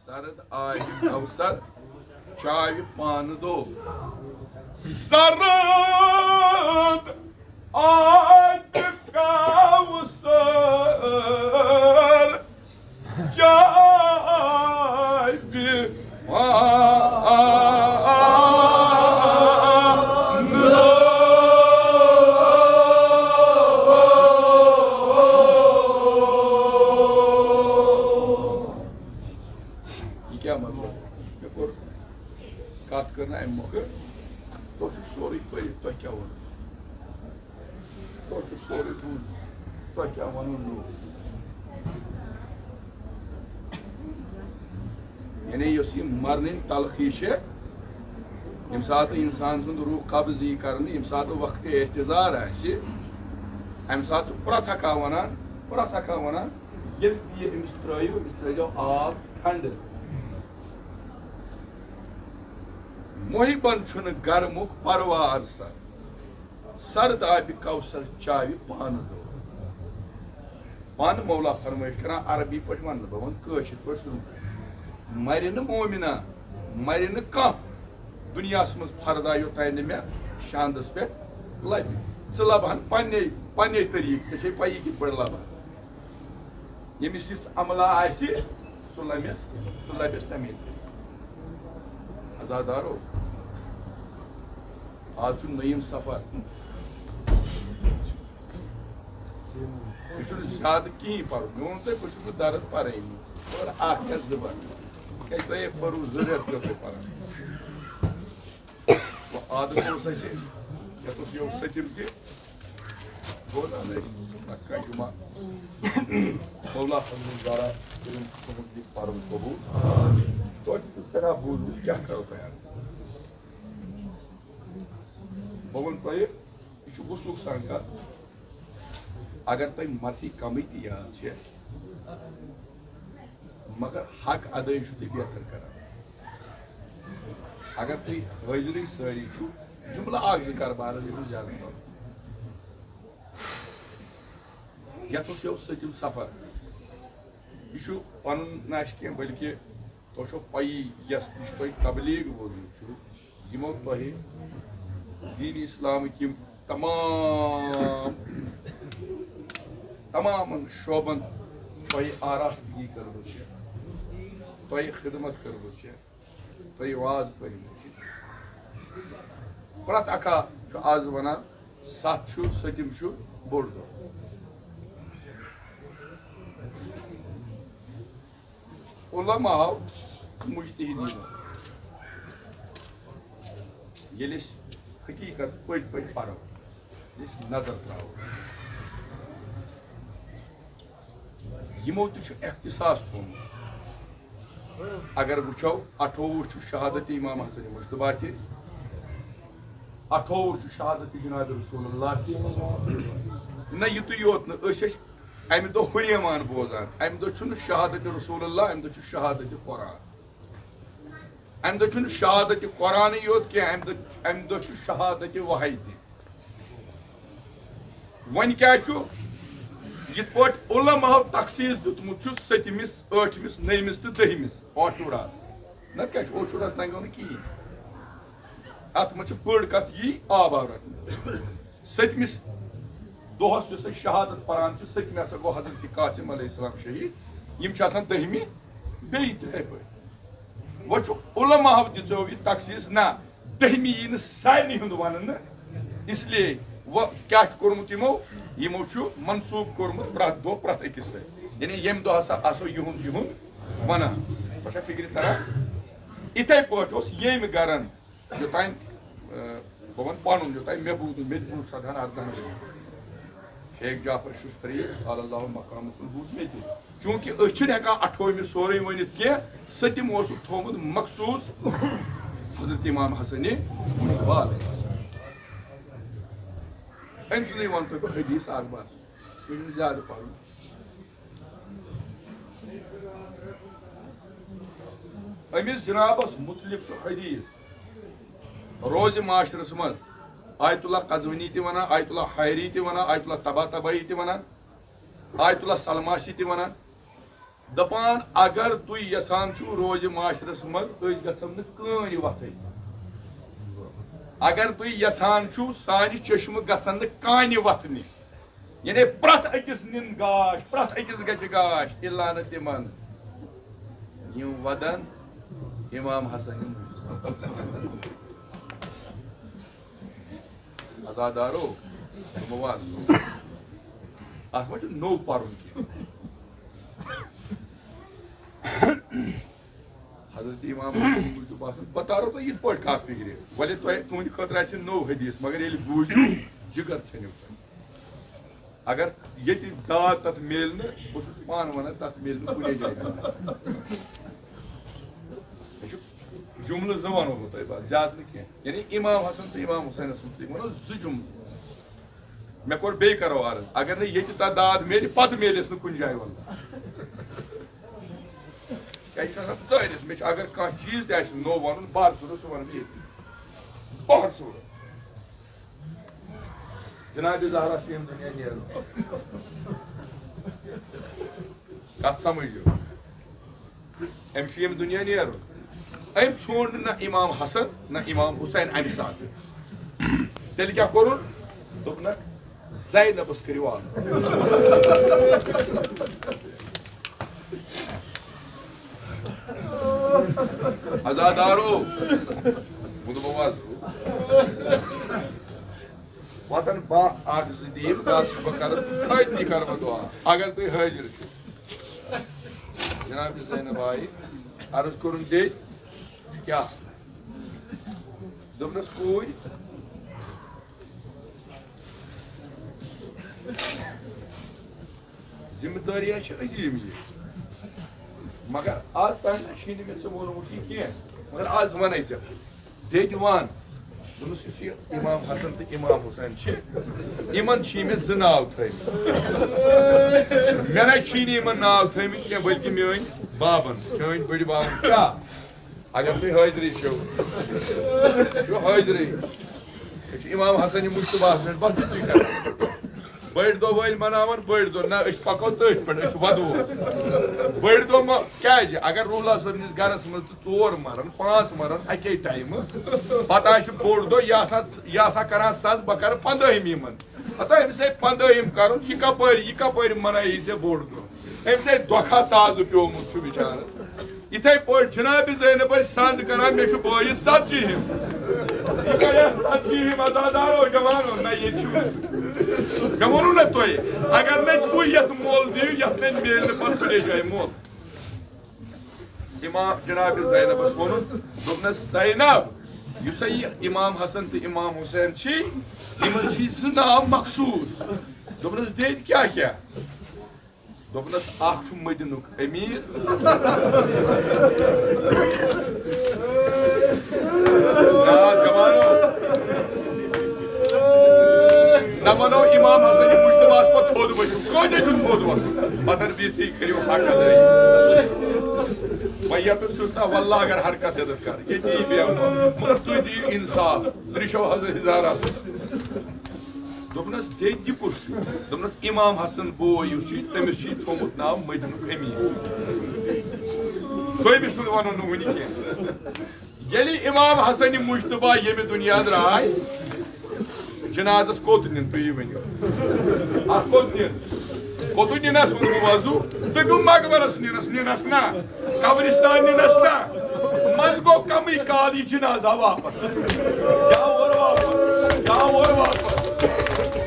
سرد آبِ کوثر چاوِ پانہٕ دو۔ سرد آبِ کوثر چاوِ پانہٕ دو۔ یہِ کیٛاہ مطلب؟ مےٚ کوٚر کتھ کٔر نہٕ امہِ مۄکھٕ۔ تۄہہِ چھُ سورُے پٔرِتھ، تۄہہِ کیٛاہ ووٚن؟ تۄہہِ چھُ سورُے بوٗزمُت، تۄہہِ کیٛاہ وَنُن نوٚو؟ یعنی یۄس یہِ مرنٕنۍ تلخی چھِ، ییٚمہِ ساتہٕ اِنسان سُنٛد روح قبض یی کرنہٕ، ییٚمہِ ساتہٕ وقتِ احتضار آسہِ، اَمہِ ساتہٕ چھُ پرٛٮ۪تھ اکھا وَنان، پرٛٮ۪تھ اکھا وَنان، ییٚلہِ تہِ یہِ أمِس ترٛٲیِو، أمِس ترٛٲیزیو آب ٹھنڈٕ۔ محبن چھُنہٕ گرمُک پرواہ سر، سرد آبِ کوثر چاوِ پانہٕ دو۔ پانہٕ مولا فرمٲیِش کران عربی پٲٹھۍ وَنہٕ نہٕ بہٕ، وَنہٕ کٲشِر پٲٹھۍ سُہ۔ مرِ نہٕ مومِنا، مرِ نہٕ کانٛہہ دُنیاہَس منٛز فردا یوٚتانۍ نہٕ مےٚ شاندَس پٮ۪ٹھ لَبہِ۔ ژٕ لَبہٕ ہَن پنٛنے، پنٛنے طریٖقہٕ، ژےٚ چھے پَیی کِتھ پٲٹھۍ لَبہٕ ہَن۔ ییٚمِس یِژھ عملا آسہِ، سُہ لَمٮ۪س، سُہ لَبٮ۪س تَمے طریٖقہٕ۔ عزادارو، آز چھُ نٔیِم سفر۔ یہِ چھُنہٕ زیادٕ کِہیٖنۍ پَرُن۔ مےٚ ووٚن تۄہہِ، بہٕ چھُس نہٕ درد پَرٲنی۔ اور اَکھ یا زٕ بَر۔ کیٛازِ تۄہہِ ہے پٔرِو زٕ رٮ۪تھ گٔژھو پَران۔ وۄنۍ عادت اوس اَسہِ، یَتھ اوس یہِ اوس سٔتِم تہِ۔ بوزان ٲسۍ، اَکھ کَتھ جُمعہ۔ مولا فضل زارا، ییٚلہِ تُہُنٛد یہِ پَرُن قبوٗل۔ توتہِ چھُ سٮ۪ٹھاہ بوٗزمُت، کیٛاہ کَرو تۄہہِ اَتھ؟ بہٕ وَنہٕ تۄہہِ، یہِ چھُ وُسلُک سان کَتھ۔ اگر تۄہہِ مرثی کمٕے تہِ یاد چھِ، مگر حق ادٲیی چھُو تُہۍ بہتر کران۔ اگر تُہۍ حٲضرٕے سٲری چھِو، جملہٕ اکھ زٕ کَرٕ بہٕ عرض، یِم زیادٕ پَہَم۔ یَتھ اوس یہِ اوس سٔتِم سفر۔ یہِ چھُ پَنُن نہ آسہِ کینٛہہ، بلکہِ تۄہہِ چھو پَیی، یَس نِش تۄہہِ تبلیغ بوٗزمُت چھُو، یِمو تۄہہِ دیٖن اسلامٕکۍ یِم تمام، تمامن شعبن تۄہہِ آراستگی کٔرمٕژ چھےٚ، تۄہہِ خدمت کٔرمٕژ چھےٚ، تۄہہِ واز پٔرمٕتۍ چھِ۔ پرٛٮ۪تھ اکھا چھُ آز ونان، ستھ چھُ، سٔتِم چھُ بوٚڑ دۄہ۔ علماء، مجتہدیٖن، ییٚلہِ أسۍ حقیٖقت پٔتۍ پٔتۍ پَرو، ییٚلہِ أسۍ نظر ترٛاوو، یِمو تہِ چھُ اختصاص تھوٚومُت۔ اگر وٕچھو، اَٹھووُہ چھُ شہادت امام حسن مجتبیٰ تہِ، اَٹھووُہ چھُ شہادت جناب رسول اللہ تہِ۔ نہ، یِتُے یوت نہٕ، أسۍ ٲسۍ امہِ دۄہ ہُریمان بوزان۔ امہِ دۄہ چھُنہٕ شہادت رسول اللہ، امہِ دۄہ چھُ شہادت قرآن۔ امہِ دۄہ چھُنہٕ شہادت قرآنٕے یوت کینٛہہ، امہِ دۄہ، امہِ دۄہ چھُ شہادت وحی تہِ۔ وۄنۍ کیٛاہ چھُ؟ یِتھ پٲٹھۍ علماہو تخصیٖص دیُتمُت چھُ سٔتمِس، ٲٹھمِس، نٔیمِس تہٕ دٔہمِس عاشوراہس۔ نتہٕ کیٛاہ چھُ؟ عاشوراہس تام گوٚو نہٕ کِہیٖنۍ۔ اتھ منٛز چھِ بٔڑ کتھ یی آب آو رٹنہٕ۔ سٔتمِس دۄہس یُس أسۍ شہادت پران چھِ، سٔتمہِ ہسا گوٚو حضرت قاسم علیہ السلام شہیٖد۔ یِم چھِ آسان دٔہمہِ بیٚیہِ تِتھے پٲٹھۍ۔ وۄنۍ چھُ علماہو دِژیو یہِ تخصیٖص، نہ، دٔہمہِ یی نہٕ سارنٕے ہُنٛد وننہٕ۔ اس لیے وۄنۍ کیٛاہ چھُ کوٚرمُت یِمو؟ یِمو چھُ منسوٗب کوٚرمُت پرٛٮ۪تھ دۄہ پرٛٮ۪تھ أکِس سۭتۍ۔ یعنی ییٚمہِ دۄہ ہسا آسو یِہُنٛد یِہُنٛد ونان۔ تۄہہِ چھا فِکرِ تران؟ اِتھے پٲٹھۍ اوس ییٚمہِ گرن یوٚتام بہٕ وَنہٕ پَنُن، یوٚتام مےٚ بوٗز، مےٚ تہِ بوٗز سَدہَن اَردَہَن ؤرِین۔ شیخ جعفر شُشتری، قال اللہ مقامس، بوٗز مےٚ تہِ۔ چوٗنٛکہِ أسۍ چھِنہٕ ہٮ۪کان اَٹھووُہمہِ سورُے ؤنِتھ کینٛہہ، سٔتِم اوسُکھ تھوٚومُت مخصوٗص حضرت امام حسنِ مُجتبیٰ۔ أمۍ سُنٛدٕے وَنہٕ تۄہہِ بہٕ حدیث اَکھ بَس، مےٚ چھُنہٕ زیادٕ پَرُن۔ أمِس جنابس متعلق چھُ حدیث، روزِ معاشرس منٛز آیت اللہ قزوینی تہِ ونان، آیت اللہ حیری تہِ ونان، آیت اللہ طباطبائی تہِ ونان، آیت اللہ سلماسی تہِ ونان۔ دپان، اگر تُہۍ یژھان چھِو روزِ معاشرس منٛز، أسۍ گژھو نہٕ کٲنۍ وتھٕنۍ۔ اگر تُہۍ یژھان چھِو، سانہِ چشمہٕ گژھن نہٕ کانہِ وتھنہِ۔ یعنی پرٛٮ۪تھ أکِس نِن گاش، پرٛٮ۪تھ أکِس گژھِ گاش، الا نہٕ تِمن یِم ودن امام حسن۔ عزادارو، تِمو وَن، اَتھ ما چھُ نوٚو پَرُن کینٛہہ؟ حضرت امام حسن موٗجوٗب آسان، بہٕ تارو تۄہہِ یِتھ پٲٹھۍ کَتھ فِکرِ۔ وَلے تۄہہِ، تُہٕنٛدِ خٲطرٕ آسہِ نوٚو حدیث، مگر ییٚلہِ بوٗزِو، جِگر ژھیٚنِو تۄہہِ۔ اگر ییٚتہِ داد تَتھ میلہِ نہٕ، بہٕ چھُس پانہٕ وَنان، تَتھ میلہِ نہٕ کُنے جایہِ۔ مےٚ چھُ جملہٕ زٕ وَنو بہٕ تۄہہِ، بَس زیادٕ نہٕ کینٛہہ۔ یعنی امام حسن تہٕ امام حسینَس مُتعلِق وَنو زٕ جملہٕ۔ مےٚ کوٚر بیٚیہِ کَرو عرض، اگر نہٕ ییٚتہِ تَتھ داد میلہِ، پَتہٕ میلٮ۪س نہٕ کُنہِ جایہِ وَننہٕ۔ کیٛازِ یہِ چھُ آسان ژٲرِتھ، مےٚ چھُ، اگر کانٛہہ چیٖز تہِ آسہِ نوٚو وَنُن، بہر صوٗرت، سُہ وَنہٕ بہٕ ییٚتی۔ بہر صوٗرت۔ جناب زہرا چھِ ییٚمہِ دُنیا نیرُن۔ کَتھ سَمٕجھِو؟ أمۍ چھُ ییٚمہِ دُنیا نیرُن۔ أمۍ ژھونٛڈ نہٕ نہ امام حسن، نہ امام حسین اَمہِ ساتہٕ۔ تیٚلہِ کیٛاہ کوٚرُن؟ دوٚپنَکھ، زینبس کٔرِو آلو۔ عزادارو، بہٕ دَپو حظ، وطن با اکھ زٕ دِیِو، بس بہٕ کرٕ، أتی کرٕ بہٕ دُعا، اگر تُہۍ حٲضِر چھِو۔ جناب زینب آیہِ، عرض کوٚرُن، دے، کیٛاہ؟ دوٚپنَس، کوٗرۍ، ذمہٕ دٲری ہا چھِ عظیٖم یہِ، مگر آز تام چھُے نہٕ مےٚ ژےٚ ووٚنمُت یہِ کینٛہہ، مگر آز وَنے ژےٚ۔ دٮ۪دِ وَن، دوٚپمَس، یُس یہِ امام حسن تہٕ امام حسین چھِ، یِمَن چھی مےٚ زٕ ناو تھٲومٕتۍ۔ مےٚ نَے چھی نہٕ یِمَن ناو تھٲومٕتۍ کینٛہہ، بلکہِ میٛٲنۍ بابَن، چٲنۍ بٔڈِ بابَن۔ کیٛاہ؟ اگر تُہۍ حٲضرٕے چھِو، چھِو حٲضرٕے۔ أسۍ چھِ امام حسن مُجتبیٰ ہَس پٮ۪ٹھ بس تِتُے کران۔ بٔڑۍ دۄہ وٲلۍ مناوان بٔڑۍ دۄہ، نہ، أسۍ پکو تٔتھۍ پٮ۪ٹھ، أسۍ ودوس۔ بٔڑۍ دۄہ مہ-، کیٛازِ؟ اگر روح اللہ صٲبنِس گرس منٛز تہٕ ژور مرن، پانٛژھ مرن اَکے ٹایمہٕ، پتہٕ آسہِ بوٚڑ دۄہ، یہِ آسان، یہِ آسان کران سَز، بہٕ کرٕ پنٛدٲہِمہِ یِمن۔ پتہٕ أمِس ہے پنٛدٲہِم کرُن، یہِ کپٲرۍ، یہِ کپٲرۍ منٲیی ژےٚ بوٚڑ دۄہ؟ أمِس ہے دۄکھا تازٕ پیومُت چھُ بِچارس۔ یِتھے پٲٹھۍ جناب زینب ٲسۍ سَنٛز کران، مےٚ چھُ بٲیِس ژتجی ہِم۔ یہِ کیٛاہ ژتجی ہِم عزادارو جوانو؟ نہ، ییٚتہِ چھُ۔ مےٚ ووٚنوُ نہ تۄہہِ، اگر نَے تُہۍ یَتھ مۄل دِیِو، یَتھ نَے میلہِ نہٕ پتہٕ کُنے جایہِ مۄل۔ امام جناب زینبس ووٚنُن، دوٚپنس، زینب، یُس سا یہِ امام حسن تہٕ امام حسین چھی، یِمن چھی زٕ ناو مخصوٗص۔ دوٚپنس، دٮ۪دِ کیٛاہ کیٛاہ؟ دوٚپنس، اکھ چھُ مدینُک امیر۔ آ، جوانو۔ نہ ونو امام حسن مجتبیٰ ہس پتہٕ تھوٚد ؤتھِو۔ کٲتیٛاہ چھُ تھوٚد وۄتھُن؟ پتہٕ بِہتھٕے کٔرِو حق ادا۔ بہٕ ییٚتٮ۪تھ چھُس نہ، واللہ اگر ہر کانٛہہ ییٚتٮ۪تھ کر، ییٚتی بیٚہمو۔ مگر تُہۍ دِیِو انصاف، ترٛشو حضرت ہزارہ۔ دوٚپنس، دٮ۪دِ کُس چھُ؟ دوٚپنس، امام حسن بوے یُس چھُ، تٔمِس چھُ تھوٚومُت ناو مدینُک امیر۔ دوٚیمہِ سُنٛد ونو نہٕ وُنہِ کینٛہہ۔ ییٚلہِ امام حسن مجتبیٰ ییٚمہِ دُنیا درٛاے، جنازس کوٚت نِن تُہۍ یہِ ؤنِو؟ اتھ کوٚت نِن؟ کوٚتُے نِنس ووٚنمو وضو، دٔپِو مقبرس نِنس، نِنس نہ، قبرستان نِنس نہ۔ منٛزٕ گوٚو کمٕے کال یہِ جنازہ واپس۔ یا اور واپس، یا اور واپس۔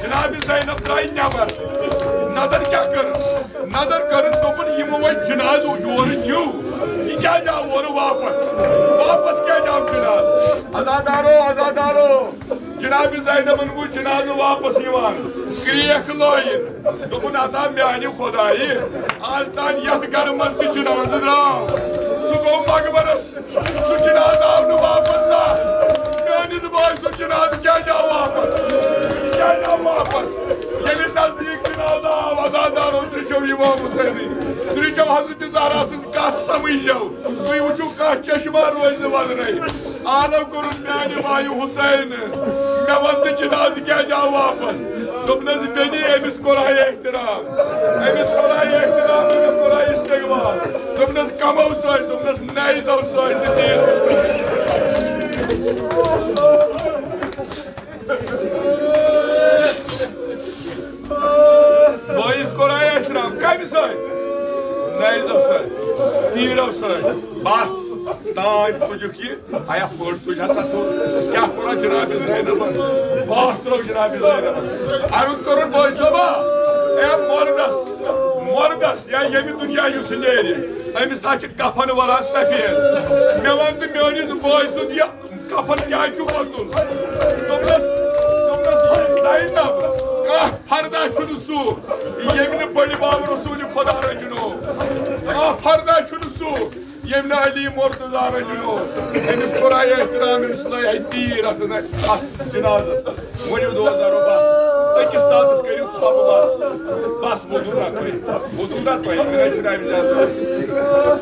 جناب زینب درٛاے نٮ۪بر۔ نظر کیٛاہ کٔر؟ نظر کٔرٕن، دوٚپُن، یِمو وۄنۍ جنازٕ یورٕ نیوٗ، یہِ کیٛازِ آو اورٕ واپس؟ واپس کیٛازِ آو جنازٕ؟ عزادارو، عزادارو، جناب زینبن وُچھ جنازٕ واپس یِوان۔ کرٛیکھ لٲیِن۔ دوٚپُن، ادا میانہِ خۄدایہِ، آز تام یتھ گرٕ منٛز تہِ جنازٕ درٛاو، سُہ گوٚو مقبرس۔ سُہ جنازٕ آو نہٕ واپس زانٛہہ۔ میٲنِس بٲے سُنٛد جنازٕ کیٛازِ آو واپس؟ یہِ کیٛازِ آو واپس؟ ییٚلہِ نزدیٖک جنازٕ آو، عزادارو، ترٛچھو امام حسینٕے، ترٛچھو حضرت زہرا سٕنٛز کتھ سمجھو۔ تُہۍ وٕچھِو، کانٛہہ چشمہ روزِ نہٕ ودرے۔ عالم کوٚرُن میانہِ مایہِ حسین۔ مےٚ وَن تہٕ جنازٕ کیٛازِ آو واپس؟ دوٚپنَس، بیٚنہِ، أمِس کوٚرہا احترام، أمِس کوٚرہا احترام، أمِس کوٚرہا استقبال۔ دوٚپنَس، کمو سۭتۍ؟ دوٚپنَس، نیزو سۭتۍ تہٕ تیرو سۭتۍ۔ بٲیِس کوٚر احترام۔ کَمہِ سۭتۍ؟ نیزو سۭتۍ، تیٖرو سۭتۍ۔ بس، تام تُجُکھ یہِ۔ آیا پٔٹ تُج ہسا تھوٚد۔ کیٛاہ کوٚرا جناب زینبن؟ باتھ ترٛٲو جناب زینبن۔ عرض کوٚرُن، بٲے صٲبا، اے مردس، مردس یا ییٚمہِ دُنیا یُس نیرِ، أمِس ہا چھِ کفن وَلان سفید۔ مےٚ وَن تہٕ میٲنِس بٲے سُنٛد یہِ کفن کیٛازِ چھُ وۄزُل؟ دوٚپنَس، دوٚپنَس، یہِ زینب، کانٛہہ فردا چھُنہٕ سُہ، ییٚمۍ نہٕ بٔڑِ بب رسول خدا رٔچھنو۔ کانٛہہ فردا چھُنہٕ سُہ، ییٚمۍ نہٕ علی مرتضی رٔچھنو۔ أمِس کوٚر احترام، أمِس لٲگۍ ہے تیٖر اَتھ، اَتھ جنازس۔ ؤنِو دوستارو، بس، أکِس ساتس کٔرِو ژھۄپہٕ، بس، بس، وۄتھِو نا تُہۍ، وۄتھِو نا تُہۍ، مےٚ چھُنہٕ اَمہِ زیادٕ۔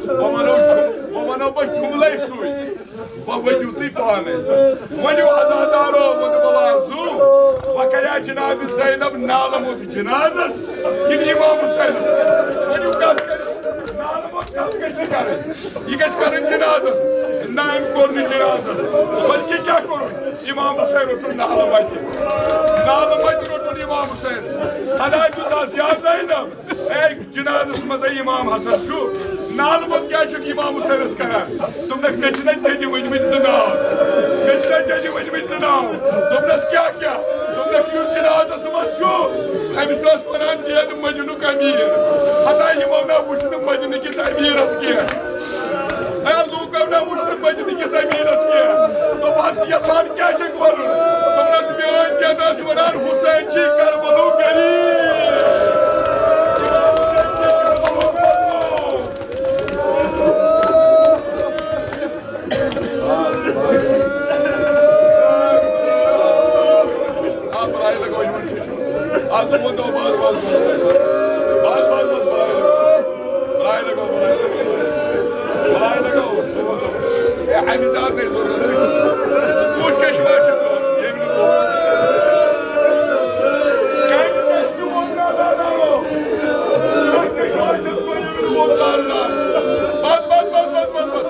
بہٕ وَنو، بہٕ وَنو، بہٕ جُملے سُے۔ وۄنۍ ؤتھِو تُہۍ پانَے۔ ؤنِو عزادارو، ووٚن بہٕ وازو، وۄنۍ کَریا جناب زینب نالہٕ موٚت جنازس کِنہٕ امام حسینس؟ ؤنِو کَس کَرِ نالہٕ موٚت، کَس گژھِ کَرٕنۍ؟ یہِ گژھِ کَرٕنۍ جنازس۔ نہ، أمۍ کوٚر نہٕ جنازس، بلکہِ کیٛاہ کوٚرُن؟ امام حسین روٚٹُن نالہٕ مَتہِ۔ نالہٕ مَتہِ روٚٹُن امام حسین۔ صدا دیُت اَس یا زینب۔ اے، جنازس منٛز اے امام حسن چھُ، نالہٕ موٚت کیٛازِ چھُکھ امام حسینس کران؟ دوٚپنکھ، مےٚ چھِنہ دٮ۪دِ ؤنۍمٕتۍ زٕ ناو، مےٚ چھِنہ دٮ۪دِ ؤنۍمٕتۍ زٕ ناو۔ دوٚپنس، کیٛاہ کیٛاہ؟ دوٚپنکھ، یُس جنازس منٛز چھُ، أمِس ٲس ونان دٮ۪د مدینُک امیر۔ ہتا یِمو نہ وُچھ نہٕ مدینہٕ کِس امیرس کینٛہہ۔ اے، لوٗکو نہ وُچھ نہٕ مدینہٕ کِس امیرس کینٛہہ۔ دوٚپہس، یژھان کیٛاہ چھکھ وَنُن؟ دوٚپنَس، میٛٲنۍ دٮ۪د ٲس وَنان، حُسین چھِ کربلو غریٖب۔ آ، بَلاے لَگٲو یِمَن چشمَن۔ آ، تِمَن دۄہَن بَلاے لَگٲو۔ بَلاے لَگٲو، بَلاے لَگٲو۔ بَلاے لَگٲو، بَلاے لَگٲو۔ بَلاے لَگٲو۔ ہے، اَمہِ زیادٕ نَے ضروٗرت چھِ۔ کُس چشمہ چھُ سُہ؟ ییٚمہِ نہٕ گوٚو۔ کَمہِ چشمہٕ ووٚن نادانو؟ کَمہِ چشمہٕ چھُ سُہ؟ ییٚمہِ نہٕ گوٚو زالنہٕ۔ بَس، بَس، بَس۔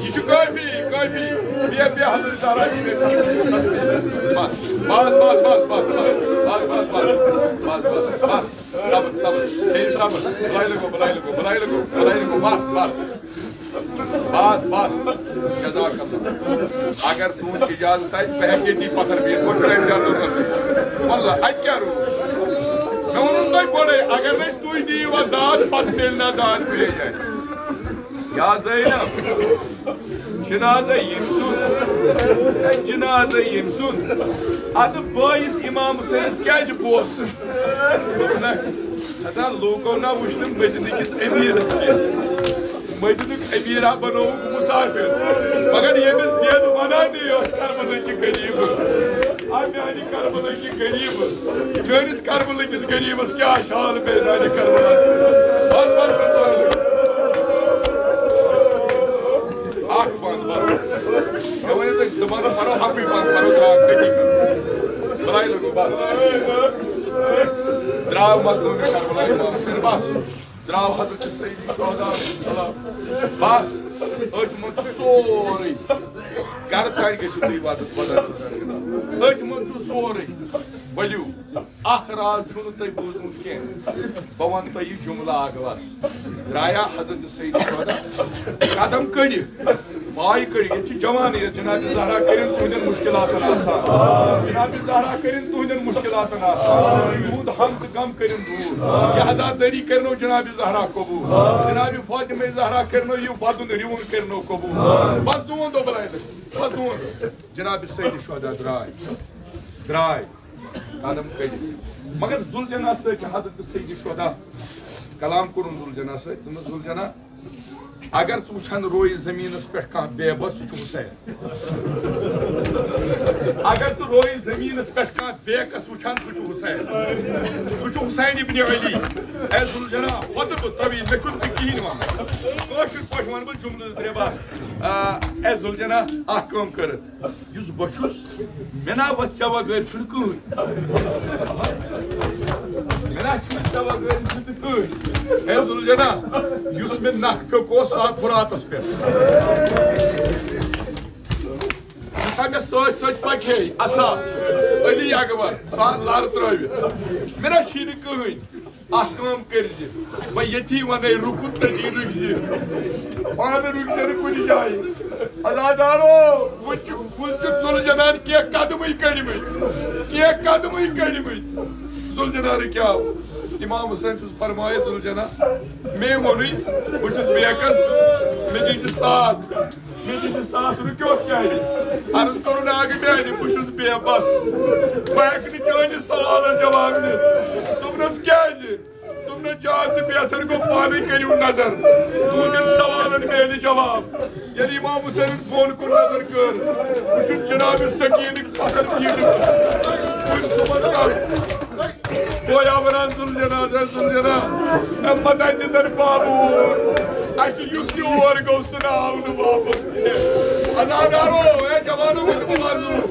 یہِ چھُ کٲفی، کٲفی۔ بیٚیہِ، بیٚیہِ حضرت زہرا جی گٔے تسلیم، تسلیم۔ بس، بس، بس۔ صبر، صبر۔ ہے، صبر۔ بَلاے لَگٲو، بَلاے لَگٲو، بَلاے لَگٲو، بَلاے لَگٲو۔ بس، بس۔ بس، بس۔ جزاک اللہ۔ اگر تُہُنٛد اجازت آسہِ، بہٕ ہٮ۪کہٕ ییٚتی پتھر بِہِتھ۔ وۄنۍ چھُنہٕ اَمہِ زیادٕ ضروٗرت۔ واللہ، اَتہِ کیٛاہ روٗد؟ مےٚ ووٚنوُ تۄہہِ گۄڈَے، اگر نَے تُہۍ دِیِو اَتھ داد، پتہٕ میلہِ نہٕ داد کُنے جایہِ۔ یا زینب، چھِنہٕ حظ یہِ سُہ جنازے ییٚمۍ سُنٛد، ادٕ بٲیِس امام حسینس کیازِ بوس؟ نہ، ہتا لوٗکو نہ وٕچھ نہٕ مدینہٕ کِس امیٖرس کینٛہہ۔ مدینُک امیٖرا بنووُکھ مسافر، مگر ییٚمِس دید ونان یہِ اوس کربلہٕ کہِ غریٖبہٕ۔ آ میانہِ کربلہٕ کہِ غریٖبہٕ، میٲنِس کربلہٕ کِس غریٖبس کیٛاہ چھِ حال میدانِ کربلاہس؟ بس، بس، بس، بس۔ اکھ بند، بس۔ مےٚ ؤنِو تُہۍ، زٕ بند پرو، اکُے بند پرو، درٛاو کٔتی کرو۔ بلاے لگو، بس۔ درٛاو مظلوم کربلا، بس۔ درٛاو حضرت سید شہدا علیہ السلام۔ بس، أتھۍ منٛز چھُ سورُے۔ گرٕ تام گٔژھِو تُہۍ وَدُن، وَدُن۔ أتھۍ منٛز چھُ سورُے۔ ؤلِو، اکھ راز چھُو نہٕ تۄہہِ بوٗزمُت کینٛہہ۔ بہٕ وَنہٕ تۄہہِ یہِ جملہٕ اکھ بس۔ درٛایا حضرت سید شہدا قدم کٔڑِتھ، پاے کٔڑِتھ، ییٚتہِ چھِ جوان، ییٚتہِ جناب زہرا کٔرِن تُہنٛدٮ۪ن مُشکِلاتن آسان۔ جناب زہرا کٔرِن تُہنٛدٮ۪ن مُشکِلاتن آسان۔ تُہُنٛد ہم تہٕ غم کٔرِن دوٗر۔ یہِ عزادٲری کٔرنو جناب زہرا قبوٗل۔ جناب فاطمہ زہرا کٔرنو یہِ وَدُن رِوُن کٔرنو قبوٗل۔ بس دُعا دو بلاے، بس دُعا دو۔ جناب سید شہدا درٛاے، درٛاے قدم کٔڑِتھ۔ مگر ذوالجناح سۭتۍ چھِ حضرت سید شہدا کلام کوٚرُن ذوالجناح سۭتۍ۔ دوٚپمَس، ذوالجناح، اگر ژٕ وٕچھان رویہِ زٔمیٖنَس پٮ۪ٹھ کانٛہہ بے بس، سُہ چھُ حُسین۔ اگر ژٕ رویہِ زٔمیٖنَس پٮ۪ٹھ کانٛہہ بے کس وٕچھان، سُہ چھُ حُسین۔ سُہ چھُ حُسین ابن علی۔ اے ذوالجناح، خۄطبہٕ طویل، مےٚ چھُنہٕ تہِ کِہیٖنۍ وَنُن۔ کٲشِر پٲٹھۍ وَنہٕ بہٕ جُملہٕ زٕ ترٛےٚ بس۔ آ، اے ذوالجناح، اکھ کٲم کٔرِتھ۔ یُس بہٕ چھُس، مےٚ نا وۄتھ ژےٚ وغٲرۍ چھُنہٕ کٕہٕنۍ۔ مےٚ نا چھُنہٕ ژےٚ وغٲرۍ زِندٕ کٕہٕنۍ۔ اے ذوالجناح، یُس مےٚ نکھ پیوٚو، سُہ آو فراتس پٮ۪ٹھ۔ یُس ہا مےٚ سۭتۍ سۭتۍ پکہِ ہے، اصا، علی اکبر، سُہ آو لر ترٲوِتھ۔ مےٚ نا چھِی نہٕ کٕہٕنۍ۔ اکھ کٲم کٔرۍ زِ، بہٕ ییٚتی وَنَے رُکُن تٔتی رُکۍ زِ۔ پانہٕ رُکۍ زِ نہٕ کُنہِ جایہِ۔ عزادارو، وُنہِ چھُ، وُنہِ چھُ ذوالجناحن کینٛہہ قدمٕے کٔڑمٕتۍ۔ کینٛہہ قدمٕے کٔڑمٕتۍ۔ ذوالجناح رُکیو۔ امام حسین چھُس فرمایہِ، ذوالجناح، مے ووٚنُے، بہٕ چھُس بیکس، مےٚ دِیِو ساتھ۔ مےٚ دِژ ساتھ رُکیوتھ کیٛازِ؟ عرض کوٚرُن، اکھ میٛانہِ، بہٕ چھُس بے بس۔ بہٕ ہٮ۪کہٕ نہٕ چٲنِس سوالس جواب دِتھ۔ دوٚپنس، کیٛازِ؟ دوٚپنس، جان تہٕ بہتر گوٚو پانے کٔرِو نظر۔ تُہنٛدٮ۪ن سوالن میلہِ جواب۔ ییٚلہِ امام حسینن بۄن کُن نظر کٔر، وٕچھُن جناب سکیٖنٕکۍ پتھر پیٖٹِتھ۔ کُنہِ صُبحس کر بویا ونان ذوالجناح، ذوالجناح، اے مدد دِتن بابہٕ اور۔ اسہِ یُس یہِ اور گوٚو، سُہ نہٕ آو نہٕ واپس کینٛہہ۔ عزادارو، اے جوانو، ؤنِو وَدُن۔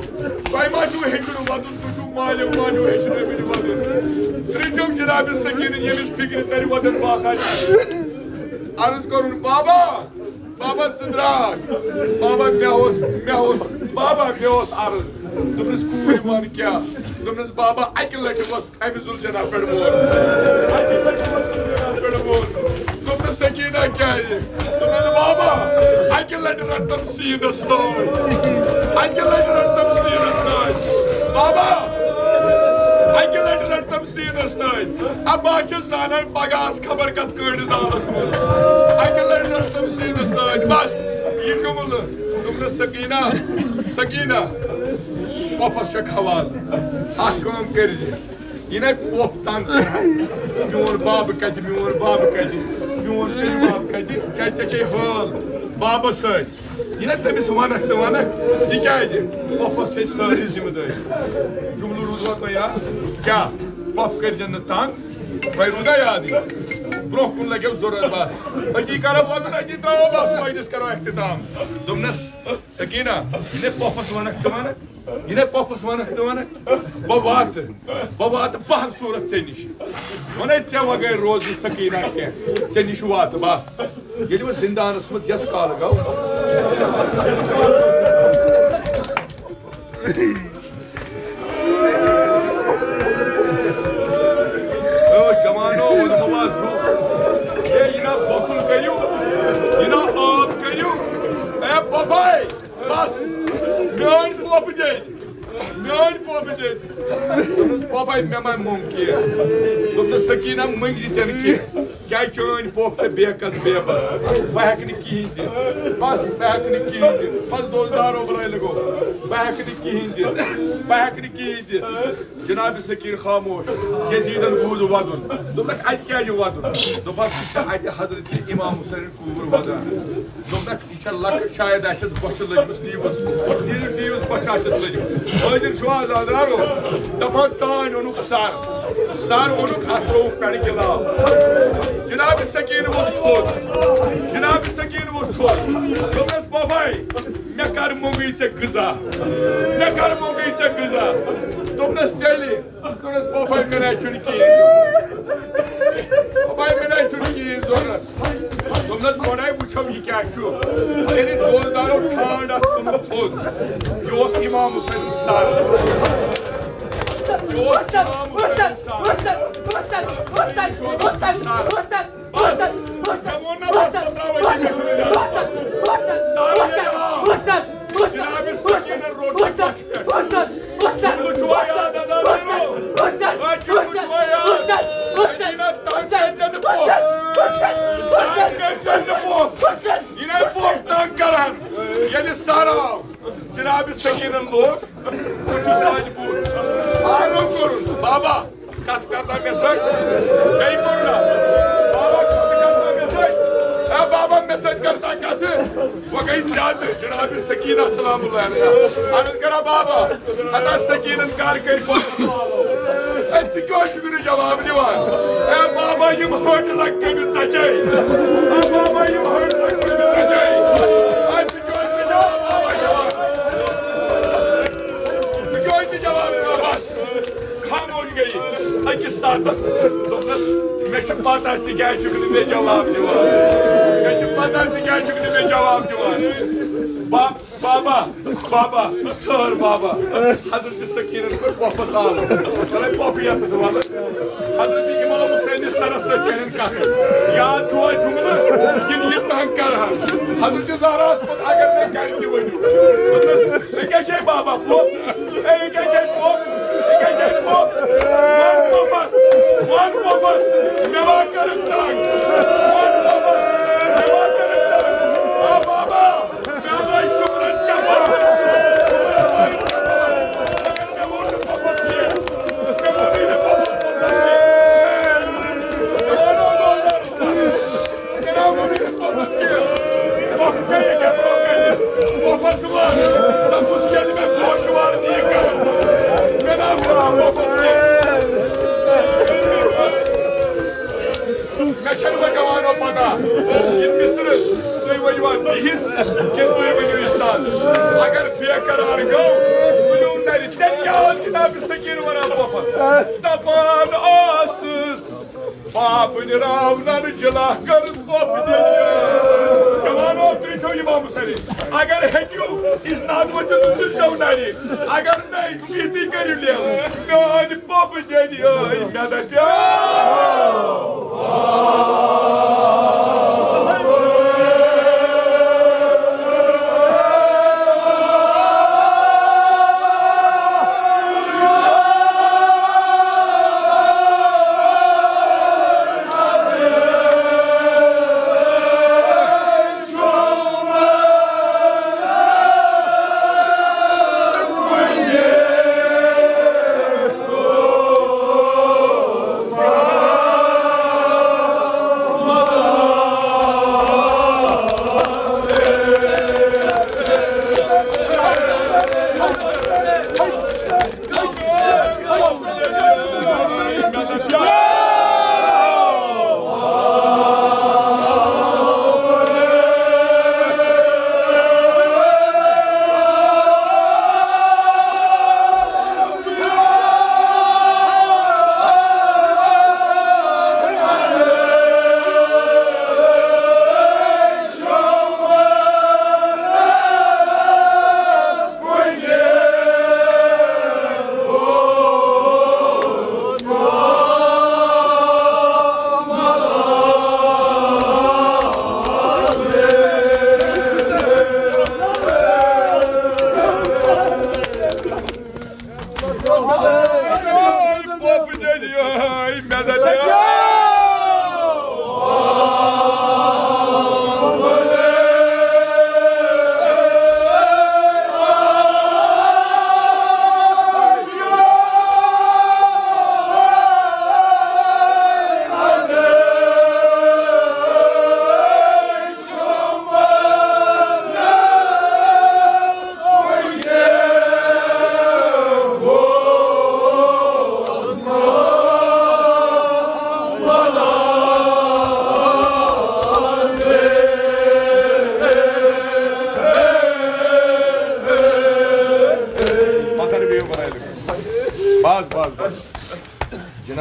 تۄہہِ ما چھُو ہیٚچھُن وَدُن؟ تُہۍ چھُو مالیو مالیو ہیٚچھنٲومٕتۍ وَدُن۔ ترٛٹھیو جناب سکیٖنہٕ ییٚمِچ فِکرِ تَرِ وَدُن باقاعدٕ۔ عرض کوٚرُن، بابا، بابا، ژٕ درٛاکھ۔ بابا، مےٚ اوس، مےٚ اوس، بابا، مےٚ اوس عرض۔ دوٚپنَس، کوٗرۍ وَن کیٛاہ؟ دوٚپنَس، بابا، اَکہِ لَٹہِ وَس اَمہِ ذوالجناح پٮ۪ٹھ ووت۔ اَکہِ لَٹہِ وَس ذوالجناح پٮ۪ٹھ ووت۔ دوٚپنَس، سکیٖنہ کیٛازِ؟ دوٚپنَس، بابا، اَکہِ لَٹہِ رَٹتَم سیٖنَس سۭتۍ۔ اَکہِ لَٹہِ رَٹتَم سیٖنَس سۭتۍ۔ بابا، اَکہِ لَٹہِ رَٹتَم سیٖنَس سۭتۍ۔ اَ، بہٕ ہا چھَس زانان پگاہ آسہٕ خبر کَتھ کٲنٛٹِس زالَس منٛز۔ اَکہِ لَٹہِ رَٹتَم سیٖنَس سۭتۍ۔ بَس، یہِ جُملہٕ۔ دوٚپنَس، سکیٖنہ، سکیٖنہ، پۄپھَس چھَکھ حوالہٕ۔ اَکھ کٲم کٔرۍ زِ۔ یہِ نَے پۄپھ تنگ کران، میون بابہٕ کَتہِ، میون بابہٕ کَتہِ، میون چیٚنہِ بابہٕ کَتہِ، کیٛازِ ژےٚ چھے حال بابَس سۭتۍ۔ یہِ نَے تٔمِس وَنَکھ تہٕ وَنَکھ، تِکیٛازِ پۄپھَس چھے سٲرٕے ذِمہٕ دٲری۔ جُملہٕ روٗدوا تۄہہِ یاد؟ کیٛاہ؟ پۄپھ کٔرۍزٮ۪ن نہٕ تنگ، تۄہہِ روٗدا یاد یہِ؟ برٛونٛہہ کُن لَگیو ضروٗرت بَس۔ أتی کَرو وَدُن، أتی ترٛاوو بَس، مجلس کَرو اختتام۔ دوٚپنَس، سکیٖنہ، یہِ نَے پۄپھَس وَنَکھ تہٕ وَنَکھ، یہِ نَے پۄپھَس وَنَکھ تہٕ وَنَکھ، بہٕ واتہٕ، بہٕ واتہٕ بہر صوٗرت ژےٚ نِش۔ وَنے ژےٚ وَغٲرۍ روزِ نہٕ سکیٖنہ کینٛہہ، ژےٚ نِش واتہٕ بَس۔ ییٚلہِ وۄنۍ زِندانَس منٛز یَژھ کال گوٚو، او جوانو، ووٚنمو ما زُو، ہے، یہِ نا بۄکُل کٔرِو، یہِ نا آب کٔرِو، اے پۄپھے۔ بس، میٲنۍ پۄپھ دِتھ، میٲنۍ پۄپھ دِتھ۔ دوٚپمَس، پۄپھے، مےٚ ما موٚنگ کینٛہہ؟ دوٚپنَس، سکیٖنہ، مٔنٛگۍ زِ تہِ نہٕ کینٛہہ۔ کیٛازِ چٲنۍ پوٚپھ چھےٚ بے کس بے بس؟ بہٕ ہٮ۪کہٕ نہٕ کِہیٖنۍ دِتھ۔ بس، بہٕ ہٮ۪کہٕ نہٕ کِہیٖنۍ دِتھ۔ بس، دوزدارو بلٲے لگو۔ بہٕ ہٮ۪کہٕ نہٕ کِہیٖنۍ دِتھ۔ بہٕ ہٮ۪کہٕ نہٕ کِہیٖنۍ دِتھ۔ جناب سکین خاموش۔ یزیدن بوٗز ودُن۔ دوٚپنکھ، "اتہِ کیٛازِ ودُن؟" دوٚپس، "یہِ چھِ اتہِ حضرت امام حسین کوٗر ودان۔" دوٚپنکھ، "یہِ چھےٚ لۄکٕٹ، شاید آسٮ۪س بۄچھِ لٔجمٕژ نیٖوٕز۔" نیٖرِو نیٖوٕز بۄچھِ آسٮ۪س لٔجمٕژ۔ حٲضِر چھُوا عزادارو؟ دپان، تانۍ اوٚنُکھ سر۔ سر اوٚنُکھ، اتھ ترٛووُکھ پٮ۪ٹھٕ گِلاو۔ جناب سکین ووٚتھ تھوٚد۔ جناب سکین ووٚتھ تھوٚد۔ دوٚپنس، "بۄبے، مےٚ کر مۄنگٕے ژےٚ غذا؟ مےٚ کر مۄنگٕے ژےٚ غذا؟" دوٚپنس، "تیٚلہِ۔" دوٚپنس، "بۄبے، مےٚ نَے چھُنہٕ کِہیٖنۍ ضوٚرَتھ۔ بۄبے، مےٚ نَے چھُنہٕ کِہیٖنۍ ضوٚرَتھ۔" دوٚپنس، "گۄڈَے وٕچھو، یہِ کیٛاہ چھُ؟" ییٚلہِ دوزدارو ٹھانٛڈ اَتھ ژھُنُکھ تھوٚد، یہِ اوس امام حسین سر۔ یہِ اوس امام حسین سر۔ مےٚ ووٚن نہ، بس، بس ترٛاوَے یہِ مےٚ چھُنہٕ یاد۔ سر گٔے آ۔ جناب سکیٖنَن روٚٹ یہِ پٮ۪ٹھ۔ تُہۍ چھِوا یاد، عزادارو؟ تُہۍ چھِوا یاد؟ یہِ نہ تنگ کٔرۍ زِ نہٕ پوٚپ۔ تنگ کٔرۍ زِ نہٕ پوٚپ۔ یہِ نہ پوٚپ تنگ کران۔ ییٚلہِ سر آو، جناب سکیٖنَن لوگ، بہٕ چھُس سانہِ بوٗٹ۔ آرام کوٚرُن، بابا۔ کتھ کرتا مےٚ سۭتۍ؟ بیٚیہِ کوٚر نا؟ بابا، کتھ کرتا مےٚ سۭتۍ؟ اے بابا، مےٚ سۭتۍ کرتا کتھ؟ وۄنۍ گٔے زیادٕ۔ جناب سکینہ سلام اللہ علیہا۔ عرض کران، بابا، ہتا سکینن کر کٔرۍ پتہٕ follow؟ اے، ژٕ کیٛازِ چھُکھ نہٕ جواب دِوان؟ اے بابا، یِم ہٲٹھ لکھ کٔمِس ژچے؟ اے بابا، یِم ہٲٹھ لکھ کٔمِس ژچے؟ اے، ژٕ کیٛازِ نہٕ جواب، بابا، دِوان؟ ژٕ کیٛازِ نہٕ جواب دِوان؟ بس۔ خاموش گٔیہِ أکِس ساتس۔ دوٚپنس، "مےٚ چھُ پتہ ژٕ کیٛازِ چھُکھ نہٕ مےٚ جواب دِوان۔ مےٚ چھُ پتہ ژٕ کیٛازِ چھُکھ نہٕ مےٚ جواب دِوان۔" با-، بابا، بابا، ٹھٔہر بابا۔ حضرت سکینن کوٚر پۄپھس آلو۔ چلے پۄپھٕ یتس ولہٕ۔ حضرت امام حسین سرس سۭتۍ کرن کتھ۔ یاد چھُوا جملہٕ؟ کِنہٕ یہِ تنگ کرہن؟ حضرت زہراہس پتہٕ اگر مےٚ گرِ تہِ ؤنِو۔ دوٚپنس، "ژےٚ کیٛاہ چھے بابا پوٚپ؟ اے، یہِ کیٛاہ چھے پوٚپ؟ یہِ کیٛاہ چھے پوٚپ؟ وَن پوٚپس، وَن پوٚپس، مےٚ ما کٔرٕکھ تنگ؟ وَن پوٚپس، مےٚ ما کٔرٕکھ تنگ؟ آ بابا، مےٚ لٲج شُکرن چپا۔ مےٚ ووٚن نہٕ پوٚپس کینٛہہ۔ مےٚ ووٚنُے نہٕ پوٚپس کینٛہہ۔" جناب، وۄنۍ چھُ پوٚپُس کینٛہہ۔ پوٚپُس چھےٚ یہِ کیٛاہ برونٛہہ کَنہِ؟ پوٚپُس وَن، دوٚپُس، ییٚلہِ مےٚ گوشوار نِیہِ کَرُن، مےٚ نہ ووٚن پوٚپُس کینٛہہ۔ مےٚ چھَنہٕ وۄنۍ جوانو پَتہ، یہِ مِصرٕ تُہۍ ؤنِوا بِہِتھ کِنہٕ تُہۍ ؤنِو اِستاد۔ اگر بے قرار گوٚو، تُلِو نَرِ، تیٚلہِ کیٛاہ اوس جناب سکیٖن وَنان پوٚپُس؟ دَپان اوسُس، بابٕنۍ راونن جلا کٔر پوٚپ دِنۍ۔ جوانو، تُہۍ چھِو امام حسین۔ اگر ہیٚکِو، اِسلام وٲتِو تہٕ تُلۍزیو نَرِ۔ اگر نَے، بِہتٕے کٔرِو لیوٕ۔ میٛٲنۍ پوٚپ دِنۍ، ٲے مےٚ دَپیٛاو۔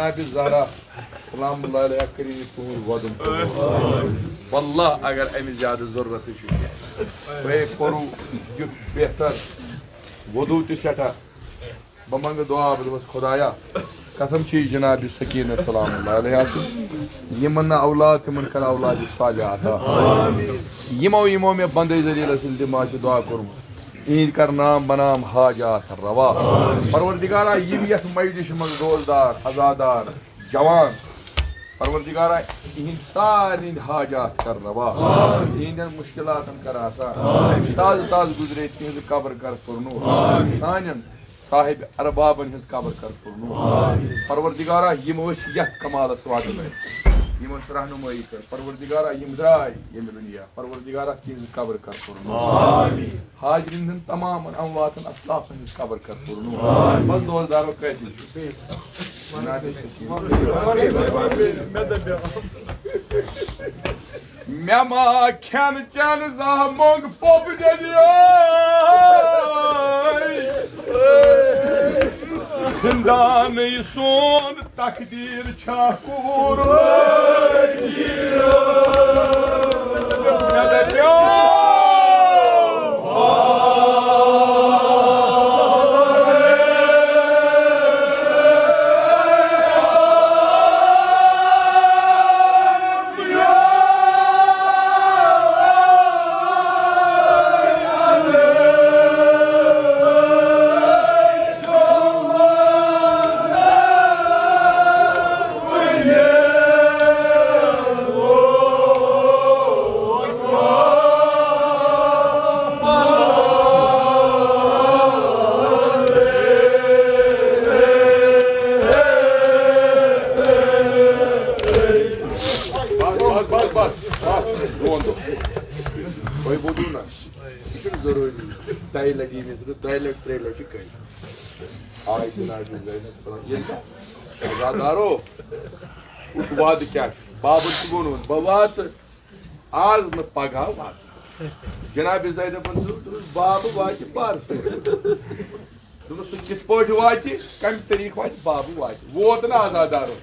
جناب زہرا سلام اللہ علیہ کٔرِو یہِ تُہُنٛد وۄدُم قبوٗل۔ واللہ اگر اَمہِ زیادٕ ضروٗرت چھُ کینٛہہ، تۄہہِ کوٚروٕ یُتھ بہتر، وضوٗ تہِ سٮ۪ٹھاہ۔ بہٕ منٛگہٕ دُعا، بہٕ دَپَس، خۄدایا، قسم چھِ یہِ جناب سکیٖنہ سلام اللہ علیہ سُنٛد، یِمَن نہٕ اولاد، تِمَن کَر اولاد صالح عطا۔ یِمو یِمو مےٚ بندے ذلیل سٕنٛدِ دِماغ چھِ دُعا کوٚرمُت، یِہِنٛدۍ کر نام بنام حاجات روا۔ پروردگارا، یِم یتھ مجلسہِ منٛز روزدار، عزادار، جوان، پروردگارا، یِہِنٛدۍ سارنٕے ہٕنٛدۍ حاجات کر روا، یِہِنٛدٮ۪ن مشکلاتن کر آسان۔ تازٕ تازٕ گُزرے تِہنٛز قبر کر پُرنوٗر، سانٮ۪ن صاحب اربابن ہٕنٛز قبر کر پُرنوٗر۔ پروردگارا، یِم ٲسۍ یتھ کمالس واتنٲوۍ، یِم ٲسۍ رہنمٲیی کٔر۔ پروردگارا، یِم درٛاے ییٚمہِ دُنیا۔ پروردگارا، تِہنٛز قبر کر پُرنوٗر۔ حاضرین ہٕنٛدۍ تمام امواتن اسلافن ہٕنٛز قبر کر پُرنوٗر۔ بس دوستدارو، کٲفی چھُ۔ مےٚ ما کھٮ۪ن چٮ۪ن زانٛہہ موٚنٛگ پوٚپ دٔلیے۔ زِنٛدانٕے سون تقدیٖر چھا کوٗر۔ مےٚ دَپیو۔ بس، بس، بس، بس، بس، دۄن دۄہن۔ تۄہہِ ووٚنوُ نہ، یہِ چھُنہٕ ضروٗری۔ دَیہِ لَٹہِ یی مےٚ ضروٗرت، دۄیہِ لَٹہِ، ترٛیٚیہِ لَٹہِ چھِ کٔرِتھ۔ آے جناب زینب صٲب، ییٚلہِ عزادارو، وُچھ وعدٕ کیٛاہ چھُ۔ بابن چھُ ووٚنمُت، بہٕ واتہٕ آز نہٕ، پگاہ واتہٕ۔ جناب زینبن دوٚپ، دوٚپُس، بابہٕ واتہِ پرسُے۔ دوٚپُس، سُہ کِتھ پٲٹھۍ واتہِ، کَمہِ طریٖقہٕ واتہِ؟ بابہٕ واتہِ۔ ووت نہ عزادارو؟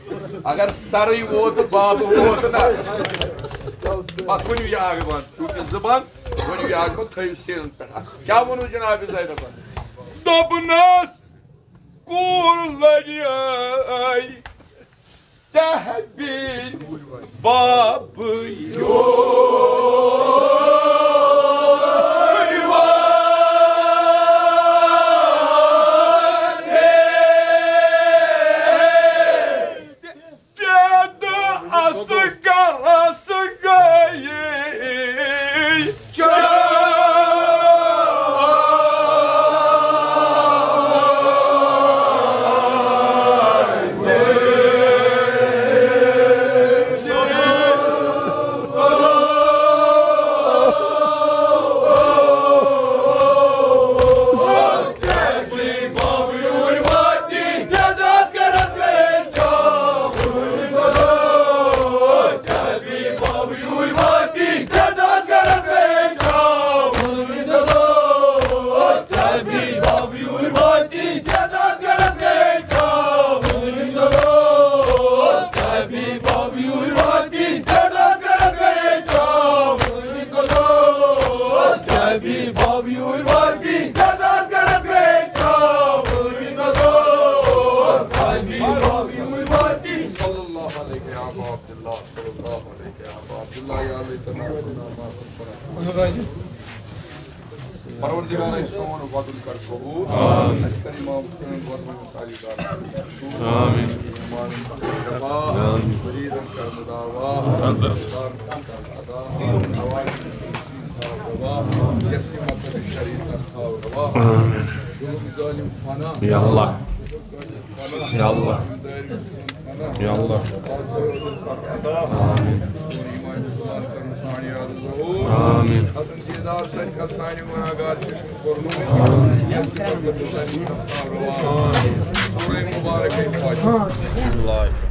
اگر سرٕے ووت تہٕ بابہٕ ووت نہ۔ بس ؤنِو یہِ اکھ بند، چوٗنٛکہِ زٕ بند، ؤنِو یہِ اکھ بند، تھٲیِو سیٖنَن پٮ۪ٹھ اکھ۔ کیٛاہ ووٚنُو جناب زینبن؟ دوٚپنَس، کوٗر لَگہِ ژےٚ حبیب بابٕے یوت۔ دٮ۪د اصغرس گٔیے چٲنۍ۔ صلی اللہ علیہ یا ابا عبداللہ، صلی اللہ علیہ یا ابا عبداللہ، یا لیتنا کنا معهم الفرج۔ پروردگار، سون وطن کر قبول۔ آمین۔ اَسہِ کر امام حسین وطن تعلق دار۔ آمین۔ امام شفا۔ آمین۔ مریضن کر مداوا۔ آمین۔ دار کر ادا۔ آواز یس مطلب شریعت استھاو روا۔ آمین۔ ظلم ظالم فنا۔ یا اللہ۔ یا اللہ۔ یا اللہ۔ آمین۔ آمین۔